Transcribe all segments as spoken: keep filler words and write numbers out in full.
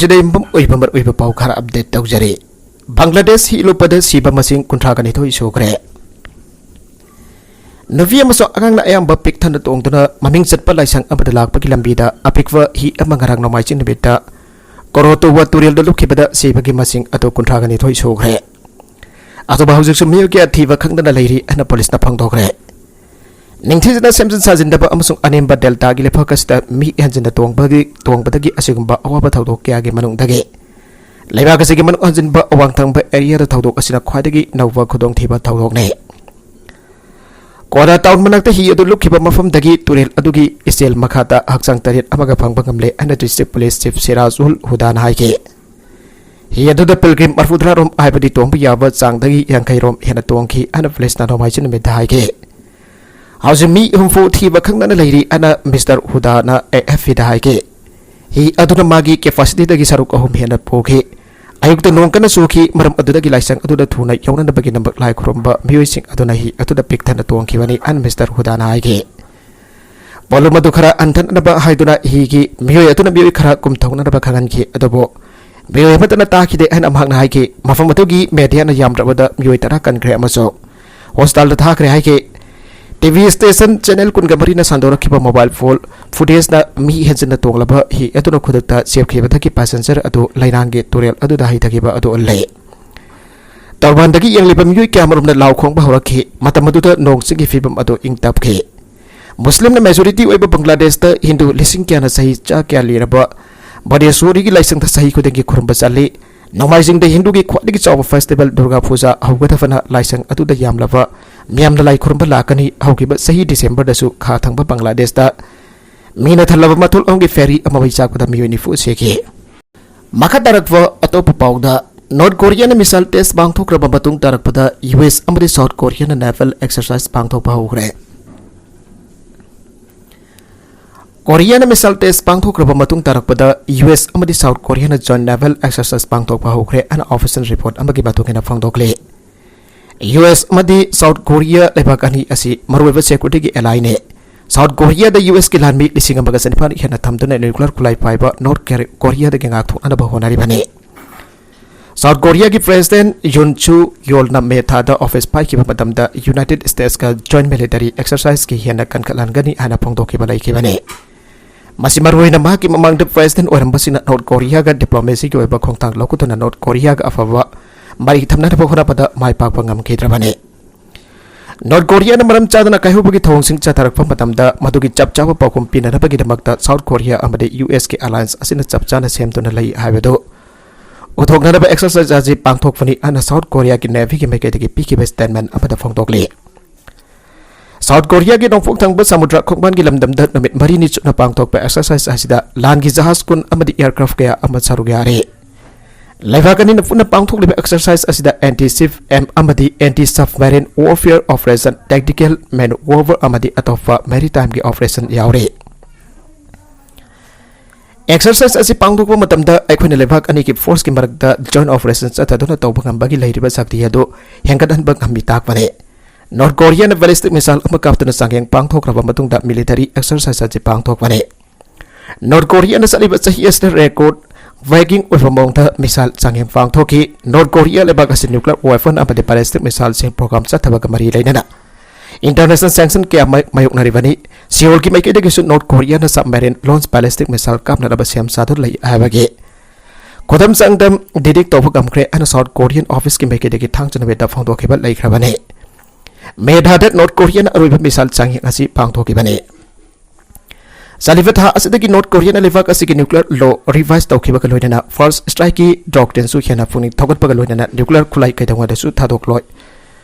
ꯁꯤꯗ ꯌꯨꯝꯐꯝ ꯑꯣꯏꯕ ꯃꯔꯨꯑꯣꯏꯕ ꯄꯥꯎ ꯈꯔ ꯑꯞꯗꯦꯠ ꯇꯧꯖꯔꯤ꯫ ꯕꯪꯒ꯭ꯂꯥꯗꯦꯁ ꯍꯤ ꯂꯨꯞꯄꯗ ꯁꯤꯕ ꯃꯁꯤꯡ ꯀꯨꯟꯊ꯭ꯔꯥ ꯅꯤꯊꯣꯏ ꯁꯨꯈ꯭ꯔꯦ꯫ ꯅꯨꯄꯤ ꯑꯃꯁꯨꯡ ꯑꯉꯥꯡꯅ ꯑꯌꯥꯝꯕ ꯄꯤꯛ ꯊꯟꯅ ꯇꯣꯡꯗꯨꯅ ꯃꯃꯤꯡ ꯆꯠꯄ ꯂꯥꯏꯁꯪ ꯑꯃꯗ ꯂꯥꯛꯄꯒꯤ ꯂꯝꯕꯤꯗ ꯑꯄꯤꯛꯄ ꯍꯤ ꯑꯃ ꯉꯔꯥꯡ ꯅꯣꯡꯃꯥꯏꯖꯤꯡ ꯅꯨꯃꯤꯠꯇ ꯀꯣꯔꯣꯇꯣꯋꯥ ꯇꯨꯔꯦꯜꯗ ꯂꯨꯞꯈꯤꯕꯗ ꯁꯤꯕꯒꯤ ꯃꯁꯤꯡ ꯑꯗꯨ ꯀꯨꯟꯊ꯭ꯔꯥ ꯅꯤꯊꯣꯏ ꯁꯨꯈ꯭ꯔꯦ꯫ ꯑꯗꯨꯕꯨ ꯍꯧꯖꯤꯛꯁꯨ ꯃꯤꯑꯣꯏ ꯀꯌꯥ ꯊꯤꯕ ꯈꯪꯗꯅ ꯂꯩꯔꯤ ꯍꯥꯏꯅ ꯄꯨꯂꯤꯁꯅ ꯐꯣꯡꯗꯣꯛꯈ꯭ꯔꯦ꯫ ꯅꯤꯡꯊꯤꯖꯅ ꯁꯦꯝꯖꯤꯟ ꯁꯥꯖꯤꯟꯗꯕ ꯑꯃꯁꯨꯡ ꯑꯅꯦꯝꯕ ꯗꯦꯜꯇꯥꯒꯤ ꯂꯩꯄꯥꯛ ꯑꯁꯤꯗ ꯃꯤ ꯍꯦꯟꯖꯤꯟꯅ ꯇꯣꯡꯕꯒꯤ, ꯇꯣꯡꯕꯗꯒꯤ ꯑꯁꯤꯒꯨꯝꯕ ꯑꯋꯥꯕ ꯊꯧꯗꯣꯛ ꯀꯌꯥꯒꯤ ꯃꯅꯨꯡꯗꯒꯤ ꯂꯩꯕꯥꯛ ꯑꯁꯤꯒꯤ ꯃꯅꯨꯡ ꯍꯟꯖꯤꯟꯕ ꯑꯋꯥꯡ ꯊꯪꯕ ꯑꯦꯔꯤꯌꯥꯗ ꯊꯧꯗꯣꯛ ꯑꯁꯤꯅ ꯈ꯭ꯋꯥꯏꯗꯒꯤ ꯅꯧꯕ ꯈꯨꯗꯣꯡꯊꯤꯕ ꯊꯧꯗꯣꯛꯅꯤ꯫ ꯀꯣꯗꯥ ꯇꯥꯎꯟ ꯃꯅꯥꯛꯇ ꯍꯤ ꯑꯗꯨ ꯂꯨꯞꯈꯤꯕ ꯃꯐꯝꯗꯒꯤ ꯇꯨꯔꯦꯜ ꯑꯗꯨꯒꯤ ꯏꯆꯦꯜ ꯃꯈꯥꯗ ꯍꯛꯆꯥꯡ ꯇꯔꯦꯠ ꯑꯃꯒ ꯐꯪꯕ ꯉꯝꯂꯦ ꯍꯥꯏꯅ ꯗꯤꯁꯇ꯭ꯔꯤꯛ ꯄꯨꯂꯤꯁ ꯆꯤꯐ ꯁꯤꯔꯥꯖꯨꯜ ꯍꯨꯗꯥꯅ ꯍꯥꯏꯈꯤ꯫ ꯍꯤ ꯑꯗꯨꯗ ꯄꯤꯜꯒ꯭ꯔꯤꯝ ꯃꯔꯐꯨꯇꯔꯥ ꯔꯣꯝ, ꯍꯥꯏꯕꯗꯤ ꯇꯣꯡꯕ ꯌꯥꯕ ꯆꯥꯡꯗꯒꯤ ꯌꯥꯡꯈꯩ ꯔꯣꯝ ꯍꯦꯟꯅ ꯇꯣꯡꯈꯤ ꯍꯥꯏꯅ ꯄꯨꯂꯤꯁꯅ ꯅꯣꯡꯃꯥꯏꯖꯤꯡ ꯅꯨꯃꯤꯠꯇ ꯍꯥꯏꯈꯤ꯫ ꯍꯧꯖꯤꯛ ꯃꯤ ꯍꯨꯝꯐꯨ ꯊꯤꯕ ꯈꯪꯗꯅ ꯂꯩꯔꯤ ꯍꯥꯏꯅ ꯃꯤꯁꯇꯔ ꯍꯨꯗꯥꯅ ꯑꯦ ꯑꯦꯐ ꯄꯤꯗ ꯍꯥꯏꯈꯤ꯫ ꯍꯤ ꯑꯗꯨꯅ ꯃꯥꯒꯤ ꯀꯦꯄꯥꯁꯤꯇꯤꯗꯒꯤ ꯁꯔꯨꯛ ꯑꯍꯨꯝ ꯍꯦꯟꯅ ꯄꯨꯈꯤ꯫ ꯑꯌꯨꯛꯇ ꯅꯣꯡ ꯀꯟꯅ ꯆꯨꯈꯤ, ꯃꯔꯝ ꯑꯗꯨꯗꯒꯤ ꯂꯥꯏꯁꯪ ꯑꯗꯨꯗ ꯊꯨꯅ ꯌꯧꯅꯅꯕꯒꯤꯗꯃꯛ ꯂꯥꯏ ꯈꯨꯔꯨꯝꯕ ꯃꯤꯑꯣꯏꯁꯤꯡ ꯑꯗꯨꯅ ꯍꯤ ꯑꯗꯨꯗ ꯄꯤꯛ ꯊꯟꯅ ꯇꯣꯡꯈꯤꯕꯅꯤ ꯍꯥꯏꯅ ꯃꯤꯁꯇꯔ ꯍꯨꯗꯥꯅ ꯍꯥꯏꯈꯤ꯫ ꯄꯣꯠꯂꯨꯝ ꯑꯗꯨ ꯈꯔ ꯍꯟꯊꯅꯕ ꯍꯥꯏꯗꯨꯅ ꯍꯤꯒꯤ ꯃꯤꯑꯣꯏ ꯑꯗꯨꯅ ꯃꯤꯑꯣꯏ ꯈꯔ ꯀꯨꯝꯊꯧꯅꯅꯕ ꯈꯪꯍꯟꯈꯤ, ꯑꯗꯨꯕꯨ ꯃꯤꯑꯣꯏ ꯑꯃꯠꯇꯅ ꯇꯥꯈꯤꯗꯦ ꯍꯥꯏꯅ ꯃꯍꯥꯛꯅ ꯍꯥꯏꯈꯤ꯫ ꯃꯐꯝ ꯑꯗꯨꯒꯤ ꯃꯦꯗꯤꯌꯥꯅ ꯌꯥꯝꯗ꯭ꯔꯕꯗ ꯃꯤꯑꯣꯏ ꯇꯔꯥ ꯀꯟꯈ꯭ꯔꯦ ꯑꯃꯁꯨꯡ ꯍꯣꯁꯄꯤꯇꯥꯜꯗ ꯊꯥꯈ꯭ꯔꯦ ꯍꯥꯏꯈꯤ꯫ ꯇꯤ ꯚꯤ ꯁ꯭ꯇꯦꯁꯟ ꯆꯦꯅꯦꯜ ꯀꯨꯟꯒ ꯃꯔꯤꯅ ꯁꯟꯗꯣꯔꯛꯈꯤꯕ ꯃꯣꯕꯥꯏꯜ ꯐꯣꯟ ꯐꯨꯇꯦꯖꯅ ꯃꯤ ꯍꯦꯟꯖꯤꯟꯅ ꯇꯣꯡꯂꯕ ꯍꯤ ꯑꯗꯨꯅ ꯈꯨꯗꯛꯇ ꯆꯦꯞꯈꯤꯕꯗꯒꯤ ꯄꯦꯁꯦꯟꯖꯔ ꯑꯗꯨ ꯂꯩꯅꯥꯡꯒꯤ ꯇꯨꯔꯦꯜ ꯑꯗꯨꯗ ꯍꯩꯊꯈꯤꯕ ꯑꯗꯨ ꯎꯠꯂꯤ꯫ ꯇꯣꯔꯕꯥꯟꯗꯒꯤ ꯌꯦꯡꯂꯤꯕ ꯃꯤꯑꯣꯏ ꯀꯌꯥꯃꯔꯨꯝꯅ ꯂꯥꯎ ꯈꯣꯡꯕ ꯍꯧꯔꯛꯈꯤ꯫ ꯃꯇꯝ ꯑꯗꯨꯗ ꯅꯣꯡ ꯆꯤꯡꯒꯤ ꯐꯤꯕꯝ ꯑꯗꯨ ꯏꯪ ꯇꯞꯈꯤ꯫ ꯃꯨꯁꯂꯤꯝꯅ ꯃꯦꯖꯣꯔꯤꯇꯤ ꯑꯣꯏꯕ ꯕꯪꯒ꯭ꯂꯥꯗꯦꯁꯇ ꯍꯤꯟꯗꯨ ꯂꯤꯁꯤꯡ ꯀꯌꯥꯅ ꯆꯍꯤ ꯆꯥ ꯀꯌꯥ ꯂꯤꯔꯕ ꯕꯅꯦꯁꯣꯔꯤꯒꯤ ꯂꯥꯏꯁꯪꯗ ꯆꯍꯤ ꯈꯨꯗꯤꯡꯒꯤ ꯈꯨꯔꯨꯝꯕ ꯆꯠꯂꯤ꯫ ꯅꯣꯡꯃꯥꯏꯖꯤꯡꯗ ꯍꯤꯟꯗꯨꯒꯤ ꯈ꯭ꯋꯥꯏꯗꯒꯤ ꯆꯥꯎꯕ ꯐꯦꯁꯇꯤꯚꯦꯜ ꯗꯨꯔꯒꯥ ꯄꯨꯖꯥ ꯍꯧꯒꯗꯕꯅ ꯂꯥꯏꯁꯪ ꯑꯗꯨꯗ ꯌꯥꯝꯂꯕ ꯃꯤꯌꯥꯝꯅ ꯂꯥꯏ ꯈꯨꯔꯨꯝꯕ ꯂꯥꯛꯀꯅꯤ꯫ ꯍꯧꯈꯤꯕ ꯆꯍꯤ ꯗꯤꯁꯦꯝꯕꯔꯗꯁꯨ ꯈꯥ ꯊꯪꯕ ꯕꯪꯒ꯭ꯂꯥꯗꯦꯁꯇ ꯃꯤꯅ ꯊꯜꯂꯕ ꯃꯊꯣꯜ ꯑꯍꯨꯝꯒꯤ ꯐꯦꯔꯤ ꯑꯃ ꯃꯩ ꯆꯥꯛꯄꯗ ꯃꯤꯑꯣꯏ ꯅꯤꯐꯨ ꯁꯤꯈꯤ꯫ ꯃꯈꯥ ꯇꯥꯔꯛꯄ ꯑꯇꯣꯞꯄ ꯄꯥꯎꯗ, ꯅꯣꯔꯠ ꯀꯣꯔꯤꯌꯥꯅ ꯃꯤꯁꯥꯏꯜ ꯇꯦꯁ ꯄꯥꯡꯊꯣꯛꯈ꯭ꯔꯕ ꯃꯇꯨꯡ ꯇꯥꯔꯛꯄꯗ ꯌꯨ ꯑꯦꯁ ꯑꯃꯗꯤ ꯁꯥꯎꯠ ꯀꯣꯔꯤꯌꯥꯅ ꯅꯦꯚꯦꯜ ꯑꯦꯛꯁꯔꯁꯥꯏꯖ ꯄꯥꯡꯊꯣꯛꯄ ꯍꯧꯈ꯭ꯔꯦ꯫ ꯀꯣꯔꯤꯌꯥꯅ ꯃꯤꯁꯥꯏꯜ ꯇꯦꯁ ꯄꯥꯡꯊꯣꯛꯈ꯭ꯔꯕ ꯃꯇꯨꯡ ꯇꯥꯔꯛꯄꯗ ꯌꯨ ꯑꯦꯁ ꯑꯃꯗꯤ ꯁꯥꯎꯠ ꯀꯣꯔꯤꯌꯥꯅ ꯖꯣꯏꯟ ꯅꯦꯚꯦꯜ ꯑꯦꯛꯁꯔꯁꯥꯏꯖ ꯄꯥꯡꯊꯣꯛꯄ ꯍꯧꯈ꯭ꯔꯦ ꯍꯥꯏꯅ ꯑꯣꯐꯤꯁꯤꯌꯦꯜ ꯔꯤꯄꯣꯔꯠ ꯑꯃꯒꯤ ꯃꯇꯨꯡ ꯏꯟꯅ ꯐꯣꯡꯗꯣꯛꯂꯤ꯫ ꯌꯨ ꯑꯦꯁ ꯑꯃꯗꯤ ꯁꯥꯎꯠ ꯀꯣꯔꯤꯌꯥ ꯂꯩꯕꯥꯛ ꯑꯅꯤ ꯑꯁꯤ ꯃꯔꯨꯑꯣꯏꯕ ꯁꯦꯀ꯭ꯌꯨꯔꯤꯇꯤꯒꯤ ꯑꯦꯂꯥꯏꯅꯤ꯫ ꯁꯥꯎꯠ ꯀꯣꯔꯤꯌꯥꯗ ꯌꯨ ꯑꯦꯁꯀꯤ ꯂꯥꯟꯃꯤ ꯂꯤꯁꯤꯡ ꯑꯃꯒ ꯆꯅꯤꯄꯥꯟ ꯍꯦꯟꯅ ꯊꯝꯗꯨꯅ ꯅ꯭ꯌꯨꯀ꯭ꯂꯤꯌꯔ ꯈꯨꯠꯂꯥꯏ ꯄꯥꯏꯕ ꯅꯣꯔꯠ ꯀꯦꯔꯤ-, ꯀꯣꯔꯤꯌꯥꯗꯒꯤ ꯉꯥꯛꯊꯣꯛꯅꯅꯕ ꯍꯣꯠꯅꯔꯤꯕꯅꯤ꯫ ꯁꯥꯎꯠ ꯀꯣꯔꯤꯌꯥꯒꯤ ꯄ꯭ꯔꯦꯁꯤꯗꯦꯟꯠ ꯌꯨꯟ ꯁꯨ ꯌꯣꯜꯅ ꯃꯦ ꯊꯥꯗ ꯑꯣꯐꯤꯁ ꯄꯥꯏꯈꯤꯕ ꯃꯇꯝꯗ ꯌꯨꯅꯥꯏꯇꯦꯗ ꯁ꯭ꯇꯦꯠꯁꯀ ꯖꯣꯏꯟꯠ ꯃꯤꯂꯤꯇꯔꯤ ꯑꯦꯛꯁꯔꯁꯥꯏꯖꯀꯤ ꯍꯦꯟꯅ ꯀꯟꯈꯠꯍꯟꯒꯅꯤ ꯍꯥꯏꯅ ꯐꯣꯡꯗꯣꯛꯈꯤꯕ ꯂꯩꯈꯤꯕꯅꯤ꯫ ꯃꯁꯤ ꯃꯔꯨꯑꯣꯏꯅ ꯃꯍꯥꯛꯀꯤ ꯃꯃꯥꯡꯗ ꯄ꯭ꯔꯦꯁꯤꯗꯦꯟꯠ ꯑꯣꯏꯔꯝꯕꯁꯤꯡꯅ ꯅꯣꯔꯠ ꯀꯣꯔꯤꯌꯥꯒ ꯗꯤꯄ꯭ꯂꯣꯃꯦꯁꯤꯒꯤ ꯑꯣꯏꯕ ꯈꯣꯡꯊꯥꯡ ꯂꯧꯈꯠꯇꯨꯅ ꯅꯣꯔꯠ ꯀꯣꯔꯤꯌꯥꯒ ꯑꯐꯕ ꯃꯔꯤ ꯊꯝꯅꯅꯕ ꯍꯣꯠꯅꯕꯗ ꯃꯥꯏ ꯄꯥꯛꯄ ꯉꯝꯈꯤꯗ꯭ꯔꯕꯅꯤ꯫ ꯅꯣꯔꯠ ꯀꯣꯔꯤꯌꯥꯅ ꯃꯔꯝ ꯆꯥꯗꯅ ꯀꯥꯏꯍꯧꯕꯒꯤ ꯊꯧꯑꯣꯡꯁꯤꯡ ꯆꯠꯊꯔꯛꯄ ꯃꯇꯝꯗ ꯃꯗꯨꯒꯤ ꯆꯞ ꯆꯥꯕ ꯄꯥꯎꯈꯨꯝ ꯄꯤꯅꯅꯕꯒꯤꯗꯃꯛꯇ ꯁꯥꯎꯠ ꯀꯣꯔꯤꯌꯥ ꯑꯃꯗꯤ ꯌꯨ ꯑꯦꯁꯀꯤ ꯑꯦꯂꯥꯌꯟꯁ ꯑꯁꯤꯅ ꯆꯞ ꯆꯥꯅ ꯁꯦꯝꯗꯨꯅ ꯂꯩ ꯍꯥꯏꯕꯗꯨ ꯎꯠꯊꯣꯛꯅꯅꯕ ꯑꯦꯛꯁꯔꯁꯥꯏꯖ ꯑꯁꯤ ꯄꯥꯡꯊꯣꯛꯄꯅꯤ ꯍꯥꯏꯅ ꯁꯥꯎꯠ ꯀꯣꯔꯤꯌꯥꯒꯤ ꯅꯦꯚꯤꯒꯤ ꯃꯥꯏꯀꯩꯗꯒꯤ ꯄꯤꯈꯤꯕ ꯁ꯭ꯇꯦꯠꯃꯦꯟꯠ ꯑꯃꯗ ꯐꯣꯡꯗꯣꯛꯂꯤ꯫ ꯁꯥꯎꯠ ꯀꯣꯔꯤꯌꯥꯒꯤ ꯅꯣꯡꯄꯣꯛ ꯊꯪꯕ ꯁꯃꯨꯗ꯭ꯔ ꯈꯣꯡꯕꯥꯟꯒꯤ ꯂꯝꯗꯝꯗ ꯅꯨꯃꯤꯠ ꯃꯔꯤꯅꯤ ꯆꯨꯞꯅ ꯄꯥꯡꯊꯣꯛꯄ ꯑꯦꯛꯁꯔꯁꯥꯏꯖ ꯑꯁꯤꯗ ꯂꯥꯟꯒꯤ ꯖꯍꯥꯖ ꯀꯨꯟ ꯑꯃꯗꯤ ꯑꯦꯌꯔꯀ꯭ꯔꯥꯐ ꯀꯌꯥ ꯑꯃ ꯁꯔꯨꯛ ꯌꯥꯔꯤ꯫ ꯂꯩꯕꯥꯛ ꯑꯅꯤꯅ ꯄꯨꯟꯅ ꯄꯥꯡꯊꯣꯛꯂꯤꯕ ꯑꯦꯛꯁꯔꯁꯥꯏꯖ ꯑꯁꯤꯗ ꯑꯦꯟꯇꯤ ꯁꯤꯞ ꯑꯦꯝ ꯑꯃꯗꯤ ꯑꯦꯟꯇꯤ ꯁꯕꯃꯦꯔꯤꯟ ꯋꯥꯔꯐꯤꯌꯔ ꯑꯣꯄꯔꯦꯁꯟ, ꯇꯦꯛꯇꯤꯀꯦꯜ ꯃꯦꯅꯨꯑꯣꯚꯔ ꯑꯃꯗꯤ ꯑꯇꯣꯞꯄ ꯃꯦꯔꯤꯇꯥꯏꯝꯒꯤ ꯑꯣꯄꯔꯦꯁꯟ ꯌꯥꯎꯔꯤ꯫ ꯑꯦꯛꯁꯔꯁꯥꯏꯖ ꯑꯁꯤ ꯄꯥꯡꯊꯣꯛꯄ ꯃꯇꯝꯗ ꯑꯩꯈꯣꯏꯅ ꯂꯩꯕꯥꯛ ꯑꯅꯤꯒꯤ ꯐꯣꯔꯁꯀꯤ ꯃꯔꯛꯇ ꯖꯣꯏꯟꯠ ꯑꯣꯄꯔꯦꯁꯟ ꯆꯠꯊꯗꯨꯅ ꯇꯧꯕ ꯉꯝꯕꯒꯤ ꯂꯩꯔꯤꯕ ꯁꯛꯇꯤ ꯑꯗꯨ ꯍꯦꯟꯒꯠꯍꯟꯕ ꯉꯝꯃꯤ ꯇꯥꯛꯄꯅꯤ꯫ ꯅꯣꯔꯠ ꯀꯣꯔꯤꯌꯥꯅ ꯕꯦꯂꯤꯁꯇꯤꯛ ꯃꯤꯁꯥꯏꯜ ꯑꯃ ꯀꯥꯞꯇꯨꯅ ꯆꯥꯡꯌꯦꯡ ꯄꯥꯡꯊꯣꯛꯈ꯭ꯔꯕ ꯃꯇꯨꯡꯗ ꯃꯤꯂꯤꯇꯔꯤ ꯑꯦꯛꯁꯔꯁꯥꯏꯖ ꯑꯁꯤ ꯄꯥꯡꯊꯣꯛꯄꯅꯤ꯫ ꯅꯣꯔꯠ ꯀꯣꯔꯤꯌꯥꯅ ꯆꯠꯂꯤꯕ ꯆꯍꯤ ꯑꯁꯤꯗ ꯔꯦꯀꯣꯔꯗ ꯕ꯭ꯔꯦꯀꯤꯡ ꯑꯣꯏꯕ ꯃꯑꯣꯡꯗ ꯃꯤꯁꯥꯏꯜ ꯆꯥꯡꯌꯦꯡ ꯄꯥꯡꯊꯣꯛꯈꯤ꯫ ꯅꯣꯔꯠ ꯀꯣꯔꯤꯌꯥ ꯂꯩꯕꯥꯛ ꯑꯁꯤ ꯅ꯭ꯌꯨꯀ꯭ꯂꯤꯌꯔ ꯋꯦꯄꯟ ꯑꯃꯗꯤ ꯕꯦꯂꯤꯁꯇꯤꯛ ꯃꯤꯁꯥꯏꯜꯁꯤꯡ ꯄ꯭ꯔꯣꯒ꯭ꯔꯥꯝ ꯆꯠꯊꯕꯒ ꯃꯔꯤ ꯂꯩꯅꯅ ꯏꯟꯇꯔꯅꯦꯁꯅꯦꯜ ꯁꯦꯡꯁꯟ ꯀꯌꯥ ꯃꯥꯌꯣꯛ-, ꯃꯥꯌꯣꯛꯅꯔꯤꯕꯅꯤ꯫ ꯁꯤꯑꯣꯜꯒꯤ ꯃꯥꯏꯀꯩꯗꯒꯤꯁꯨ ꯅꯣꯔꯠ ꯀꯣꯔꯤꯌꯥꯅ ꯁꯕꯃꯦꯔꯤꯟ ꯂꯣꯟꯆ ꯕꯦꯂꯤꯁꯇꯤꯛ ꯃꯤꯁꯥꯏꯜ ꯀꯥꯞꯅꯅꯕ ꯁꯦꯝ ꯁꯥꯗꯨꯅ ꯂꯩ ꯍꯥꯏꯕꯒꯤ ꯈꯨꯗꯝ ꯆꯥꯡꯗꯝ ꯗꯤꯇꯦꯛ ꯇꯧꯕ ꯉꯝꯈ꯭ꯔꯦ ꯍꯥꯏꯅ ꯁꯥꯎꯠ ꯀꯣꯔꯤꯌꯟ ꯑꯣꯐꯤꯁꯀꯤ ꯃꯥꯏꯀꯩꯗꯒꯤ ꯊꯥꯡꯖ ꯅꯨꯃꯤꯠꯇ ꯐꯣꯡꯗꯣꯛꯈꯤꯕ ꯂꯩꯈ꯭ꯔꯕꯅꯤ꯫ ꯃꯦ ꯊꯥꯗ ꯅꯣꯔꯠ ꯀꯣꯔꯤꯌꯥꯅ ꯑꯔꯣꯏꯕ ꯃꯤꯁꯥꯏꯜ ꯆꯥꯡꯌꯦꯡ ꯑꯁꯤ ꯄꯥꯡꯊꯣꯛꯈꯤꯕꯅꯤ꯫ ꯆꯠꯂꯤꯕ ꯊꯥ ꯑꯁꯤꯗꯒꯤ ꯅꯣꯔꯠ ꯀꯣꯔꯤꯌꯥꯅ ꯂꯩꯕꯥꯛ ꯑꯁꯤꯒꯤ ꯅ꯭ꯌꯨꯀ꯭ꯂꯤꯌꯔ ꯂꯣ ꯔꯤꯚꯥꯏꯁ ꯇꯧꯈꯤꯕꯒ ꯂꯣꯏꯅꯅ ꯐꯥꯔꯁ ꯁ꯭ꯇ꯭ꯔꯥꯏꯛꯀꯤ ꯗꯣꯛꯇ꯭ꯔꯤꯟꯁꯨ ꯍꯦꯟꯅ ꯄꯨꯛꯅꯤꯡ ꯊꯧꯒꯠꯄꯒ ꯂꯣꯏꯅꯅ ꯅ꯭ꯌꯨꯀ꯭ꯂꯤꯌꯔ ꯈꯨꯠꯂꯥꯏ ꯀꯩꯗꯧꯉꯩꯗꯁꯨ ꯊꯥꯗꯣꯛꯂꯣꯏ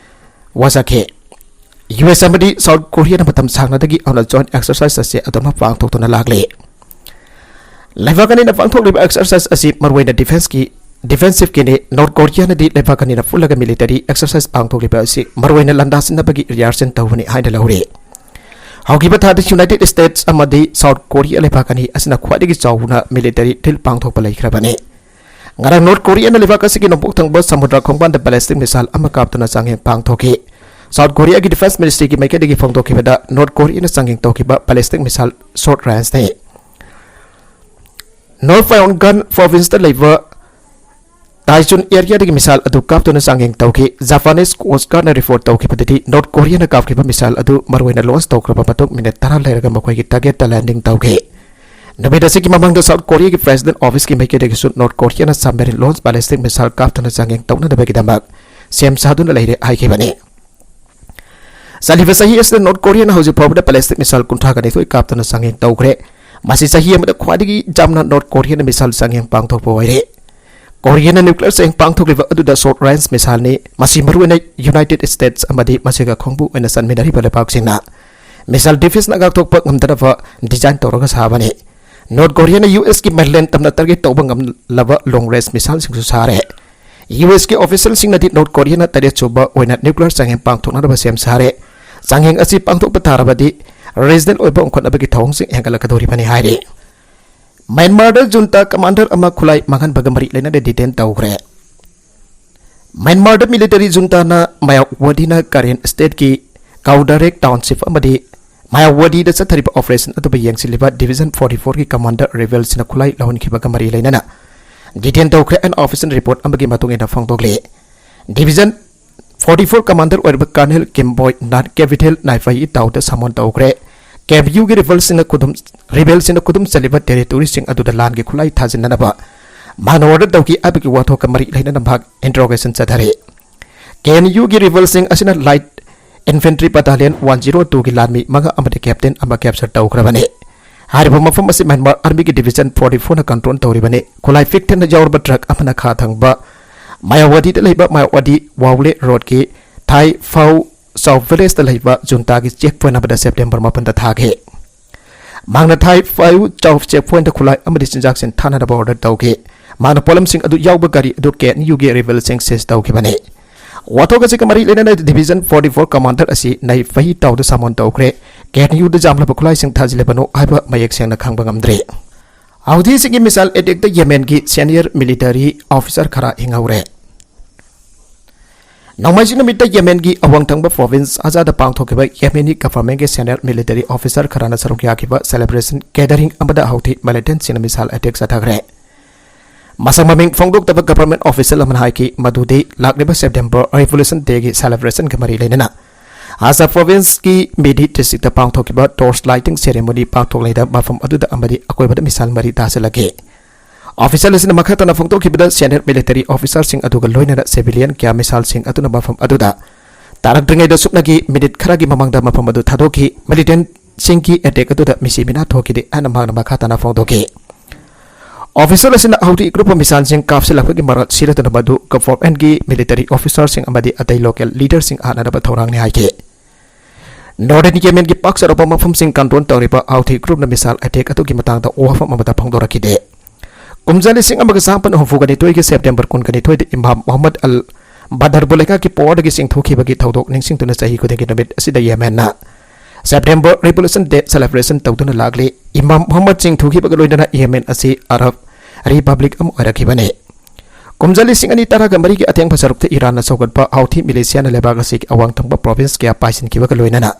ꯋꯥꯁꯛꯈꯤ꯫ ꯌꯨ ꯑꯦꯁ ꯑꯃꯗꯤ ꯁꯥꯎꯠ ꯀꯣꯔꯤꯌꯥꯅ ꯃꯇꯝ ꯁꯥꯡꯅꯗꯒꯤ ꯍꯧꯅ ꯖꯣꯏꯟꯠ ꯑꯦꯛꯁꯔꯁꯥꯏꯖ ꯑꯁꯤ ꯑꯗꯨꯃꯛ ꯄꯥꯡꯊꯣꯛꯇꯨꯅ ꯂꯥꯛꯂꯤ꯫ ꯂꯩꯕꯥꯛ ꯑꯅꯤꯅ ꯄꯥꯡꯊꯣꯛꯂꯤꯕ ꯑꯦꯛꯁꯔꯁꯥꯏꯖ ꯑꯁꯤ ꯃꯔꯨꯑꯣꯏꯅ ꯗꯤꯐꯦꯟꯁꯀꯤ, ꯗꯤꯐꯦꯟꯁꯤꯞꯀꯤꯅꯤ꯫ ꯅꯣꯔꯠ ꯀꯣꯔꯤꯌꯥꯅꯗꯤ ꯂꯩꯕꯥꯛ ꯑꯅꯤꯅ ꯄꯨꯜꯂꯒ ꯃꯤꯂꯤꯇꯔꯤ ꯑꯦꯛꯁꯔꯁꯥꯏꯖ ꯄꯥꯡꯊꯣꯛꯂꯤꯕ ꯑꯁꯤ ꯃꯔꯨꯑꯣꯏꯅ ꯂꯥꯟꯗꯥꯁꯤꯟꯅꯕꯒꯤ ꯔꯤꯍꯥꯔꯁꯦꯜ ꯇꯧꯕꯅꯤ ꯍꯥꯏꯅ ꯂꯧꯔꯤ꯫ ꯍꯧꯈꯤꯕ ꯊꯥꯗ ꯌꯨꯅꯥꯏꯇꯦꯗ ꯁ꯭ꯇꯦꯠꯁ ꯑꯃꯗꯤ ꯁꯥꯎꯠ ꯀꯣꯔꯤꯌꯥ ꯂꯩꯕꯥꯛ ꯑꯅꯤ ꯑꯁꯤꯅ ꯈ꯭ꯋꯥꯏꯗꯒꯤ ꯆꯥꯎꯅ ꯃꯤꯂꯤꯇꯔꯤ ꯗ꯭ꯔꯤꯜ ꯄꯥꯡꯊꯣꯛꯄ ꯂꯩꯈ꯭ꯔꯕꯅꯤ꯫ ꯉꯔꯥꯡ ꯅꯣꯔꯠ ꯀꯣꯔꯤꯌꯥꯅ ꯂꯩꯕꯥꯛ ꯑꯁꯤꯒꯤ ꯅꯣꯡꯄꯣꯛ ꯊꯪꯕ ꯁꯃꯨꯗ꯭ꯔ ꯈꯣꯡꯕꯥꯟꯗ ꯕꯦꯂꯤꯁꯇꯤꯛ ꯃꯤꯁꯥꯏꯜ ꯑꯃ ꯀꯥꯞꯇꯨꯅ ꯆꯥꯡꯌꯦꯡ ꯄꯥꯡꯊꯣꯛꯈꯤ꯫ South Korea ꯒꯤ Defense Ministry ꯒꯤ ꯃꯥꯏꯀꯩꯗꯒꯤ ꯐꯣꯡꯗꯣꯛꯈꯤꯕꯗ, North Korea ꯅ ꯆꯥꯡꯌꯦꯡ ꯇꯧꯈꯤꯕ ballistic missile short range ꯅꯤ꯫ North Pyongan Province ꯇ ꯂꯩꯕ Taichung area ꯗꯒꯤ missile ꯑꯗꯨ ꯀꯥꯞꯇꯨꯅ ꯆꯥꯡꯌꯦꯡ ꯇꯧꯈꯤ꯫ Japanese Coast Guard ꯅ report ꯇꯧꯈꯤꯕꯗꯗꯤ, North Korea ꯅ ꯀꯥꯞꯈꯤꯕ missile ꯑꯗꯨ ꯃꯔꯨꯑꯣꯏꯅ launch ꯇꯧꯈ꯭ꯔꯕ ꯃꯇꯨꯡ minute ꯇꯔꯥ ꯂꯩꯔꯒ ꯃꯈꯣꯏꯒꯤ target ꯇ landing ꯇꯧꯈꯤ꯫ ꯅꯨꯃꯤꯠ ꯑꯁꯤꯒꯤ ꯃꯃꯥꯡꯗ South Korea ꯒꯤ President Office ꯀꯤ ꯃꯥꯏꯀꯩꯗꯒꯤꯁꯨ North Korea ꯅ submarine launch ballistic missile ꯀꯥꯞꯇꯨꯅ ꯆꯥꯡꯌꯦꯡ ꯇꯧꯅꯅꯕꯒꯤꯗꯃꯛ ꯁꯦꯝ ꯁꯥꯗꯨꯅ ꯂꯩꯔꯦ ꯍꯥꯏꯈꯤꯕꯅꯤ꯫ ꯆꯠꯂꯤꯕ ꯆꯍꯤ ꯑꯁꯤꯗ North Korea ꯅ ꯍꯧꯖꯤꯛ ꯐꯥꯎꯕꯗ ballistic missile ꯀꯨꯟꯊ꯭ꯔꯥꯒ ꯅꯤꯊꯣꯏ ꯀꯥꯞꯇꯨꯅ ꯆꯥꯡꯌꯦꯡ ꯇꯧꯈ꯭ꯔꯦ꯫ ꯃꯁꯤ ꯆꯍꯤ ꯑꯃꯗ ꯈ꯭ꯋꯥꯏꯗꯒꯤ ꯌꯥꯝꯅ North Korea ꯅ missile ꯆꯥꯡꯌꯦꯡ ꯄꯥꯡꯊꯣꯛꯄ ꯑꯣꯏꯔꯦ꯫ Korea ꯅ nuclear ꯆꯥꯡꯌꯦꯡ ꯄꯥꯡꯊꯣꯛꯂꯤꯕ ꯑꯗꯨꯗ short range missile ꯅꯤ꯫ ꯃꯁꯤ ꯃꯔꯨꯑꯣꯏꯅ United States ꯑꯃꯗꯤ ꯃꯁꯤꯒ ꯈꯣꯡꯕꯨ ꯑꯣꯏꯅ ꯆꯟꯃꯤꯟꯅꯔꯤꯕ ꯂꯩꯕꯥꯛꯁꯤꯡꯅ missile defense ꯅ ꯉꯥꯛꯊꯣꯛꯄ ꯉꯝꯗꯅꯕ design ꯇꯧꯔꯒ ꯁꯥꯕꯅꯤ꯫ North Korea ꯅ U S ꯀꯤ mainland ꯇꯝꯅ target ꯇꯧꯕ ꯉꯝꯂꯕ long range missile ꯁꯤꯡꯁꯨ ꯁꯥꯔꯦ꯫ U S ꯀꯤ official ꯁꯤꯡꯅꯗꯤ North Korea ꯅ ꯇꯔꯦꯠ ꯁꯨꯕ ꯑꯣꯏꯅ nuclear ꯆꯥꯡꯌꯦꯡ ꯄꯥꯡꯊꯣꯛꯅꯅꯕ ꯁꯦꯝ ꯁꯥꯔꯦ꯫ ꯆꯥꯡꯌꯦꯡ ꯑꯁꯤ ꯄꯥꯡꯊꯣꯛꯄ ꯇꯥꯔꯕꯗꯤ regional ꯑꯣꯏꯕ ꯎꯪꯈꯠꯅꯕꯒꯤ ꯊꯧꯑꯣꯡꯁꯤꯡ ꯍꯦꯟꯒꯠꯂꯛꯀꯗꯧꯔꯤꯕꯅꯤ ꯍꯥꯏꯔꯤ꯫ Myanmar ꯗ junta commander ꯑꯃ ꯈꯨꯠꯂꯥꯏ ꯃꯥꯡꯍꯟꯕꯒ ꯃꯔꯤ ꯂꯩꯅꯅ detain ꯇꯧꯈ꯭ꯔꯦ꯫ Myanmar ꯗ military junta ꯅ Myawaddy ꯅ Karen State ꯀꯤ Kawdarak Township ꯑꯃꯗꯤ Myawaddy ꯗ ꯆꯠꯊꯔꯤꯕ operation ꯑꯗꯨꯕꯨ ꯌꯦꯡꯁꯤꯜꯂꯤꯕ Division forty four ꯒꯤ commander rebel ꯁꯤꯡꯅ ꯈꯨꯠꯂꯥꯏ ꯂꯧꯍꯟꯈꯤꯕꯒ ꯃꯔꯤ ꯂꯩꯅꯅ detain ꯇꯧꯈ꯭ꯔꯦ ꯍꯥꯏꯅ official report ꯑꯃꯒꯤ ꯃꯇꯨꯡ ꯏꯟꯅ ꯐꯣꯡꯗꯣꯛꯂꯤ꯫ Division forty four commander ꯑꯣꯏꯔꯤꯕ Colonel Kimboy Nath capital Naypyidaw ꯗ summon ꯇꯧꯈ꯭ꯔꯦ꯫ K N U ꯒꯤ rebel ꯁꯤꯡꯅ ꯈꯨꯗꯨꯝ, rebel ꯁꯤꯡꯅ ꯈꯨꯗꯨꯝ ꯆꯜꯂꯤꯕ territory ꯁꯤꯡ ꯑꯗꯨꯗ ꯂꯥꯟꯒꯤ ꯈꯨꯠꯂꯥꯏ ꯊꯥꯖꯤꯟꯅꯅꯕ ꯃꯍꯥꯛꯅ order ꯇꯧꯈꯤ ꯍꯥꯏꯕꯒꯤ ꯋꯥꯊꯣꯛꯀ ꯃꯔꯤ ꯂꯩꯅꯅ ꯃꯍꯥꯛ interrogation ꯆꯠꯊꯔꯤ꯫ K N U ꯒꯤ rebel ꯁꯤꯡ ꯑꯁꯤꯅ Light Infantry Battalion one zero two ꯒꯤ ꯂꯥꯟꯃꯤ ꯃꯉꯥ ꯑꯃꯗꯤ captain ꯑꯃ capture ꯇꯧꯈ꯭ꯔꯕꯅꯤ꯫ ꯍꯥꯏꯔꯤꯕ ꯃꯐꯝ ꯑꯁꯤ Myanmar Army ꯒꯤ Division forty four ꯅ control ꯇꯧꯔꯤꯕꯅꯤ꯫ ꯈꯨꯠꯂꯥꯏ ꯄꯤꯛ ꯊꯟꯅ ꯌꯥꯎꯔꯕ truck ꯑꯃꯅ ꯈꯥ ꯊꯪꯕ Myawaddy ꯗ ꯂꯩꯕ Myawaddy Wawle Road ꯀꯤ Thai Phau Chau village ꯇ ꯂꯩꯕ junta ꯒꯤ check point ꯑꯃꯗ September ꯃꯥꯄꯟꯗ ꯊꯥꯈꯤ꯫ ꯃꯍꯥꯛꯅ Thai Phau Chau check point ꯇ ꯈꯨꯠꯂꯥꯏ ꯑꯃꯗꯤ ꯆꯤꯟꯖꯥꯛꯁꯤꯡ ꯊꯥꯅꯅꯕ order ꯇꯧꯈꯤ꯫ ꯃꯍꯥꯛꯅ ꯄꯣꯠꯂꯝꯁꯤꯡ ꯑꯗꯨ ꯌꯥꯎꯕ ꯒꯥꯔꯤ ꯑꯗꯨ K N U ꯒꯤ rebel ꯁꯤꯡ seize ꯇꯧꯈꯤꯕꯅꯤ꯫ ꯋꯥꯊꯣꯛ ꯑꯁꯤꯒ ꯃꯔꯤ ꯂꯩꯅꯅ Division forty four commander ꯑꯁꯤ Naypyidaw ꯗ summon ꯇꯧꯈ꯭ꯔꯦ꯫ K N U ꯗ ꯌꯥꯝꯂꯕ ꯈꯨꯠꯂꯥꯏꯁꯤꯡ ꯊꯥꯖꯤꯜꯂꯤꯕꯅꯣ ꯍꯥꯏꯕ ꯃꯌꯦꯛ ꯁꯦꯡꯅ ꯈꯪꯕ ꯉꯝꯗ꯭ꯔꯤ꯫ ꯍꯧꯊꯤꯁꯤꯡꯒꯤ missile attack ꯇ Yemen ꯒꯤ senior military officer ꯈꯔ ꯍꯤꯡꯍꯧꯔꯦ꯫ ꯅꯣꯡꯃꯥꯏꯖꯤꯡ ꯅꯨꯃꯤꯠꯇ ꯌꯦꯃꯦꯟꯒꯤ ꯑꯋꯥꯡ ꯊꯪꯕ province ꯑꯖꯥꯗ ꯄꯥꯡꯊꯣꯛꯈꯤꯕ ꯌꯦꯃꯦꯅꯤ governmentꯀꯤ senior military officer ꯈꯔꯅ ꯁꯔꯨꯛ ꯌꯥꯈꯤꯕ celebration gathering ꯑꯃꯗ ꯍꯧꯊꯤ militantꯁꯤꯡꯅ missile attack ꯆꯠꯊꯈ꯭ꯔꯦ꯫ ꯃꯁꯛ ꯃꯃꯤꯡ ꯐꯣꯡꯗꯣꯛꯇꯕ government official ꯑꯃꯅ ꯍꯥꯏꯈꯤ ꯃꯗꯨꯗꯤ ꯂꯥꯛꯂꯤꯕ September Revolution Dayꯒꯤ celebrationꯒ ꯃꯔꯤ ꯂꯩꯅꯅ ꯑꯖꯥ provinceꯀꯤ ꯃꯤꯗꯤ districtꯇ ꯄꯥꯡꯊꯣꯛꯈꯤꯕ torch lighting ceremony ꯄꯥꯡꯊꯣꯛꯂꯤꯉꯩꯗ ꯃꯐꯝ ꯑꯗꯨꯗ ꯑꯃꯗꯤ ꯑꯀꯣꯏꯕꯗ missile ꯃꯔꯤ ꯇꯥꯁꯤꯜꯂꯛꯈꯤ꯫ Official ꯑꯁꯤꯅ ꯃꯈꯥ ꯇꯥꯅ ꯐꯣꯡꯗꯣꯛꯈꯤꯕꯗ senior military officerꯁꯤꯡ ꯑꯗꯨꯒ ꯂꯣꯏꯅꯅ civilian ꯀꯌꯥ missileꯁꯤꯡ ꯑꯗꯨꯅ ꯃꯐꯝ ꯑꯗꯨꯗ ꯇꯥꯔꯛꯇ꯭ꯔꯤꯉꯩꯗ ꯁꯨꯞꯅꯒꯤ minute ꯈꯔꯒꯤ ꯃꯃꯥꯡꯗ ꯃꯐꯝ ꯑꯗꯨ ꯊꯥꯗꯣꯛꯈꯤ꯫ Militantꯁꯤꯡꯒꯤ attack ꯑꯗꯨꯗ ꯃꯤꯁꯤ ꯃꯤꯅꯥ ꯊꯣꯛꯈꯤꯗꯦ ꯍꯥꯏꯅ ꯃꯍꯥꯛꯅ ꯃꯈꯥ ꯇꯥꯅ ꯐꯣꯡꯗꯣꯛꯈꯤ꯫ Official ꯑꯁꯤꯅ ꯍꯧꯖꯤꯛ group of missileꯁꯤꯡ ꯀꯥꯞꯁꯤꯜꯂꯛꯄꯒꯤ ꯃꯔꯛ ꯁꯤꯔꯗꯨꯅ ꯃꯗꯨ governmentꯀꯤ military officerꯁꯤꯡ ꯑꯃꯗꯤ ꯑꯇꯩ local leaderꯁꯤꯡ ꯍꯥꯠꯅꯅꯕ ꯊꯧꯔꯥꯡꯅꯤ ꯍꯥꯏꯈꯤ꯫ Northern Yemenꯒꯤ ꯄꯥꯛ ꯆꯥꯎꯔꯕ ꯃꯐꯝꯁꯤꯡ control ꯇꯧꯔꯤꯕ ꯍꯧꯊꯤ groupꯅ missile attack ꯑꯗꯨꯒꯤ ꯃꯇꯥꯡꯗ ꯋꯥꯐꯝ ꯑꯃꯠꯇ ꯐꯣꯡꯗꯣꯔꯛꯈꯤꯗꯦ꯫ ꯀꯨꯝꯖꯥ ꯂꯤꯁꯤꯡ ꯑꯃꯒ ꯆꯥꯃꯥꯄꯟ ꯍꯨꯝꯐꯨꯒ ꯅꯤꯊꯣꯏꯒꯤ September ꯀꯨꯟꯒ ꯅꯤꯊꯣꯏꯗ ꯏꯃꯥꯝ ꯃꯨꯍꯝꯃꯗ ꯑꯜ ꯕꯗꯔꯕꯨ ꯂꯩꯉꯥꯛꯀꯤ powerꯗꯒꯤ ꯆꯤꯡꯊꯣꯛꯈꯤꯕꯒꯤ ꯊꯧꯗꯣꯛ ꯅꯤꯡꯁꯤꯡꯗꯨꯅ ꯆꯍꯤ ꯈꯨꯗꯤꯡꯒꯤ ꯅꯨꯃꯤꯠ ꯑꯁꯤꯗ ꯌꯦꯃꯦꯟꯅ September Revolution Day celebration ꯇꯧꯗꯨꯅ ꯂꯥꯛꯂꯤ꯫ ꯏꯃꯥꯝ ꯃꯨꯍꯝꯃꯗ ꯆꯤꯡꯊꯣꯛꯈꯤꯕꯒ ꯂꯣꯏꯅꯅ ꯌꯦꯃꯦꯟ ꯑꯁꯤ Arab Republic ꯑꯃ ꯑꯣꯏꯔꯛꯈꯤꯕꯅꯤ꯫ ꯀꯨꯝꯖꯥ ꯂꯤꯁꯤꯡ ꯑꯅꯤ ꯇꯔꯥꯒ ꯃꯔꯤꯒꯤ ꯑꯊꯦꯡꯕ ꯁꯔꯨꯛꯇ ꯏꯔꯥꯟꯅ ꯁꯧꯒꯠꯄ ꯍꯧꯊꯤ militiaꯅ ꯂꯩꯕꯥꯛ ꯑꯁꯤꯒꯤ ꯑꯋꯥꯡ ꯊꯪꯕ province ꯀꯌꯥ ꯄꯥꯏꯁꯤꯟꯈꯤꯕꯒ ꯂꯣꯏꯅꯅ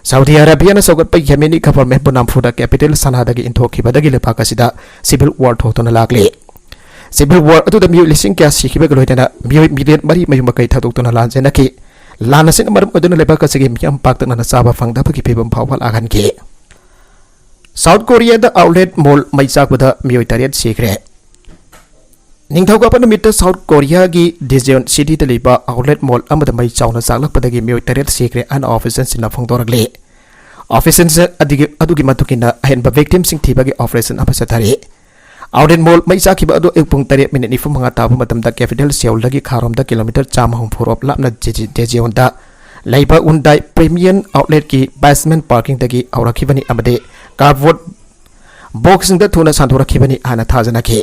ꯁꯥꯎꯗꯤ ꯑꯔꯥꯕꯤꯌꯥꯅ ꯁꯧꯒꯠꯄ ꯌꯦꯃꯦꯅꯤ governmentꯄꯨ ꯅꯝꯐꯨꯗ capital ꯁꯅꯥꯗꯒꯤ ꯏꯟꯊꯣꯛꯈꯤꯕꯗꯒꯤ ꯂꯩꯕꯥꯛ ꯑꯁꯤꯗ civil war ꯊꯣꯛꯇꯨꯅ ꯂꯥꯛꯂꯤ꯫ Civil war ꯑꯗꯨꯗ ꯃꯤꯑꯣꯏ ꯂꯤꯁꯤꯡ ꯀꯌꯥ ꯁꯤꯈꯤꯕꯒ ꯂꯣꯏꯅꯅ ꯃꯤꯑꯣꯏ million ꯃꯔꯤ ꯃꯌꯨꯝ ꯃꯀꯩ ꯊꯥꯗꯣꯛꯇꯨꯅ ꯂꯥꯟꯖꯦꯟꯅꯈꯤ꯫ ꯂꯥꯟ ꯑꯁꯤꯅ ꯃꯔꯝ ꯑꯣꯏꯗꯨꯅ ꯂꯩꯕꯥꯛ ꯑꯁꯤꯒꯤ ꯃꯤꯌꯥꯝ ꯄꯥꯛꯇꯛꯅꯅ ꯆꯥꯕ ꯐꯪꯗꯕꯒꯤ ꯐꯤꯕꯝ ꯐꯥꯎꯕ ꯂꯥꯛꯍꯟꯈꯤ꯫ South Koreaꯗ outlet mall ꯃꯩ ꯆꯥꯛꯄꯗ ꯃꯤꯑꯣꯏ ꯇꯔꯦꯠ ꯁꯤꯈ꯭ꯔꯦ꯫ ꯅꯤꯡꯊꯧꯀꯥꯕ ꯅꯨꯃꯤꯠꯇ South Koreaꯒꯤ Daejeon cityꯗ ꯂꯩꯕ outlet mall ꯑꯃꯗ ꯃꯩ ꯆꯥꯎꯅ ꯆꯥꯛꯂꯛꯄꯗꯒꯤ ꯃꯤꯑꯣꯏ ꯇꯔꯦꯠ ꯁꯤꯈ꯭ꯔꯦ ꯍꯥꯏꯅ officialꯁꯤꯡꯅ ꯐꯣꯡꯗꯣꯔꯛꯂꯤ꯫ Official ꯑꯗꯨꯒꯤ, ꯑꯗꯨꯒꯤ ꯃꯇꯨꯡ ꯏꯟꯅ ꯑꯍꯦꯟꯕ victimꯁꯤꯡ ꯊꯤꯕꯒꯤ operation ꯑꯃ ꯆꯠꯊꯔꯤ꯫ Outlet mall ꯃꯩ ꯆꯥꯛꯈꯤꯕ ꯑꯗꯨ ꯑꯌꯨꯛ ꯄꯨꯡ ꯇꯔꯦꯠ minute ꯅꯤꯐꯨ ꯃꯉꯥ ꯇꯥꯕ ꯃꯇꯝꯗ capital Seoulꯗꯒꯤ ꯈꯥꯔꯣꯝꯗ kilometre ꯆꯥꯝꯃ ꯍꯨꯝꯐꯨ ꯔꯣꯝ ꯂꯥꯞꯅ ꯖꯦ-, ꯖꯦ-, Daejeonꯗ ꯂꯩꯕ Hyundai Premium Outletꯀꯤ basement parkingꯗꯒꯤ ꯍꯧꯔꯛꯈꯤꯕꯅꯤ ꯑꯃꯗꯤ cardboard boxꯁꯤꯡꯗ ꯊꯨꯅ ꯁꯟꯗꯣꯔꯛꯈꯤꯕꯅꯤ ꯍꯥꯏꯅ ꯊꯥꯖꯅꯈꯤ꯫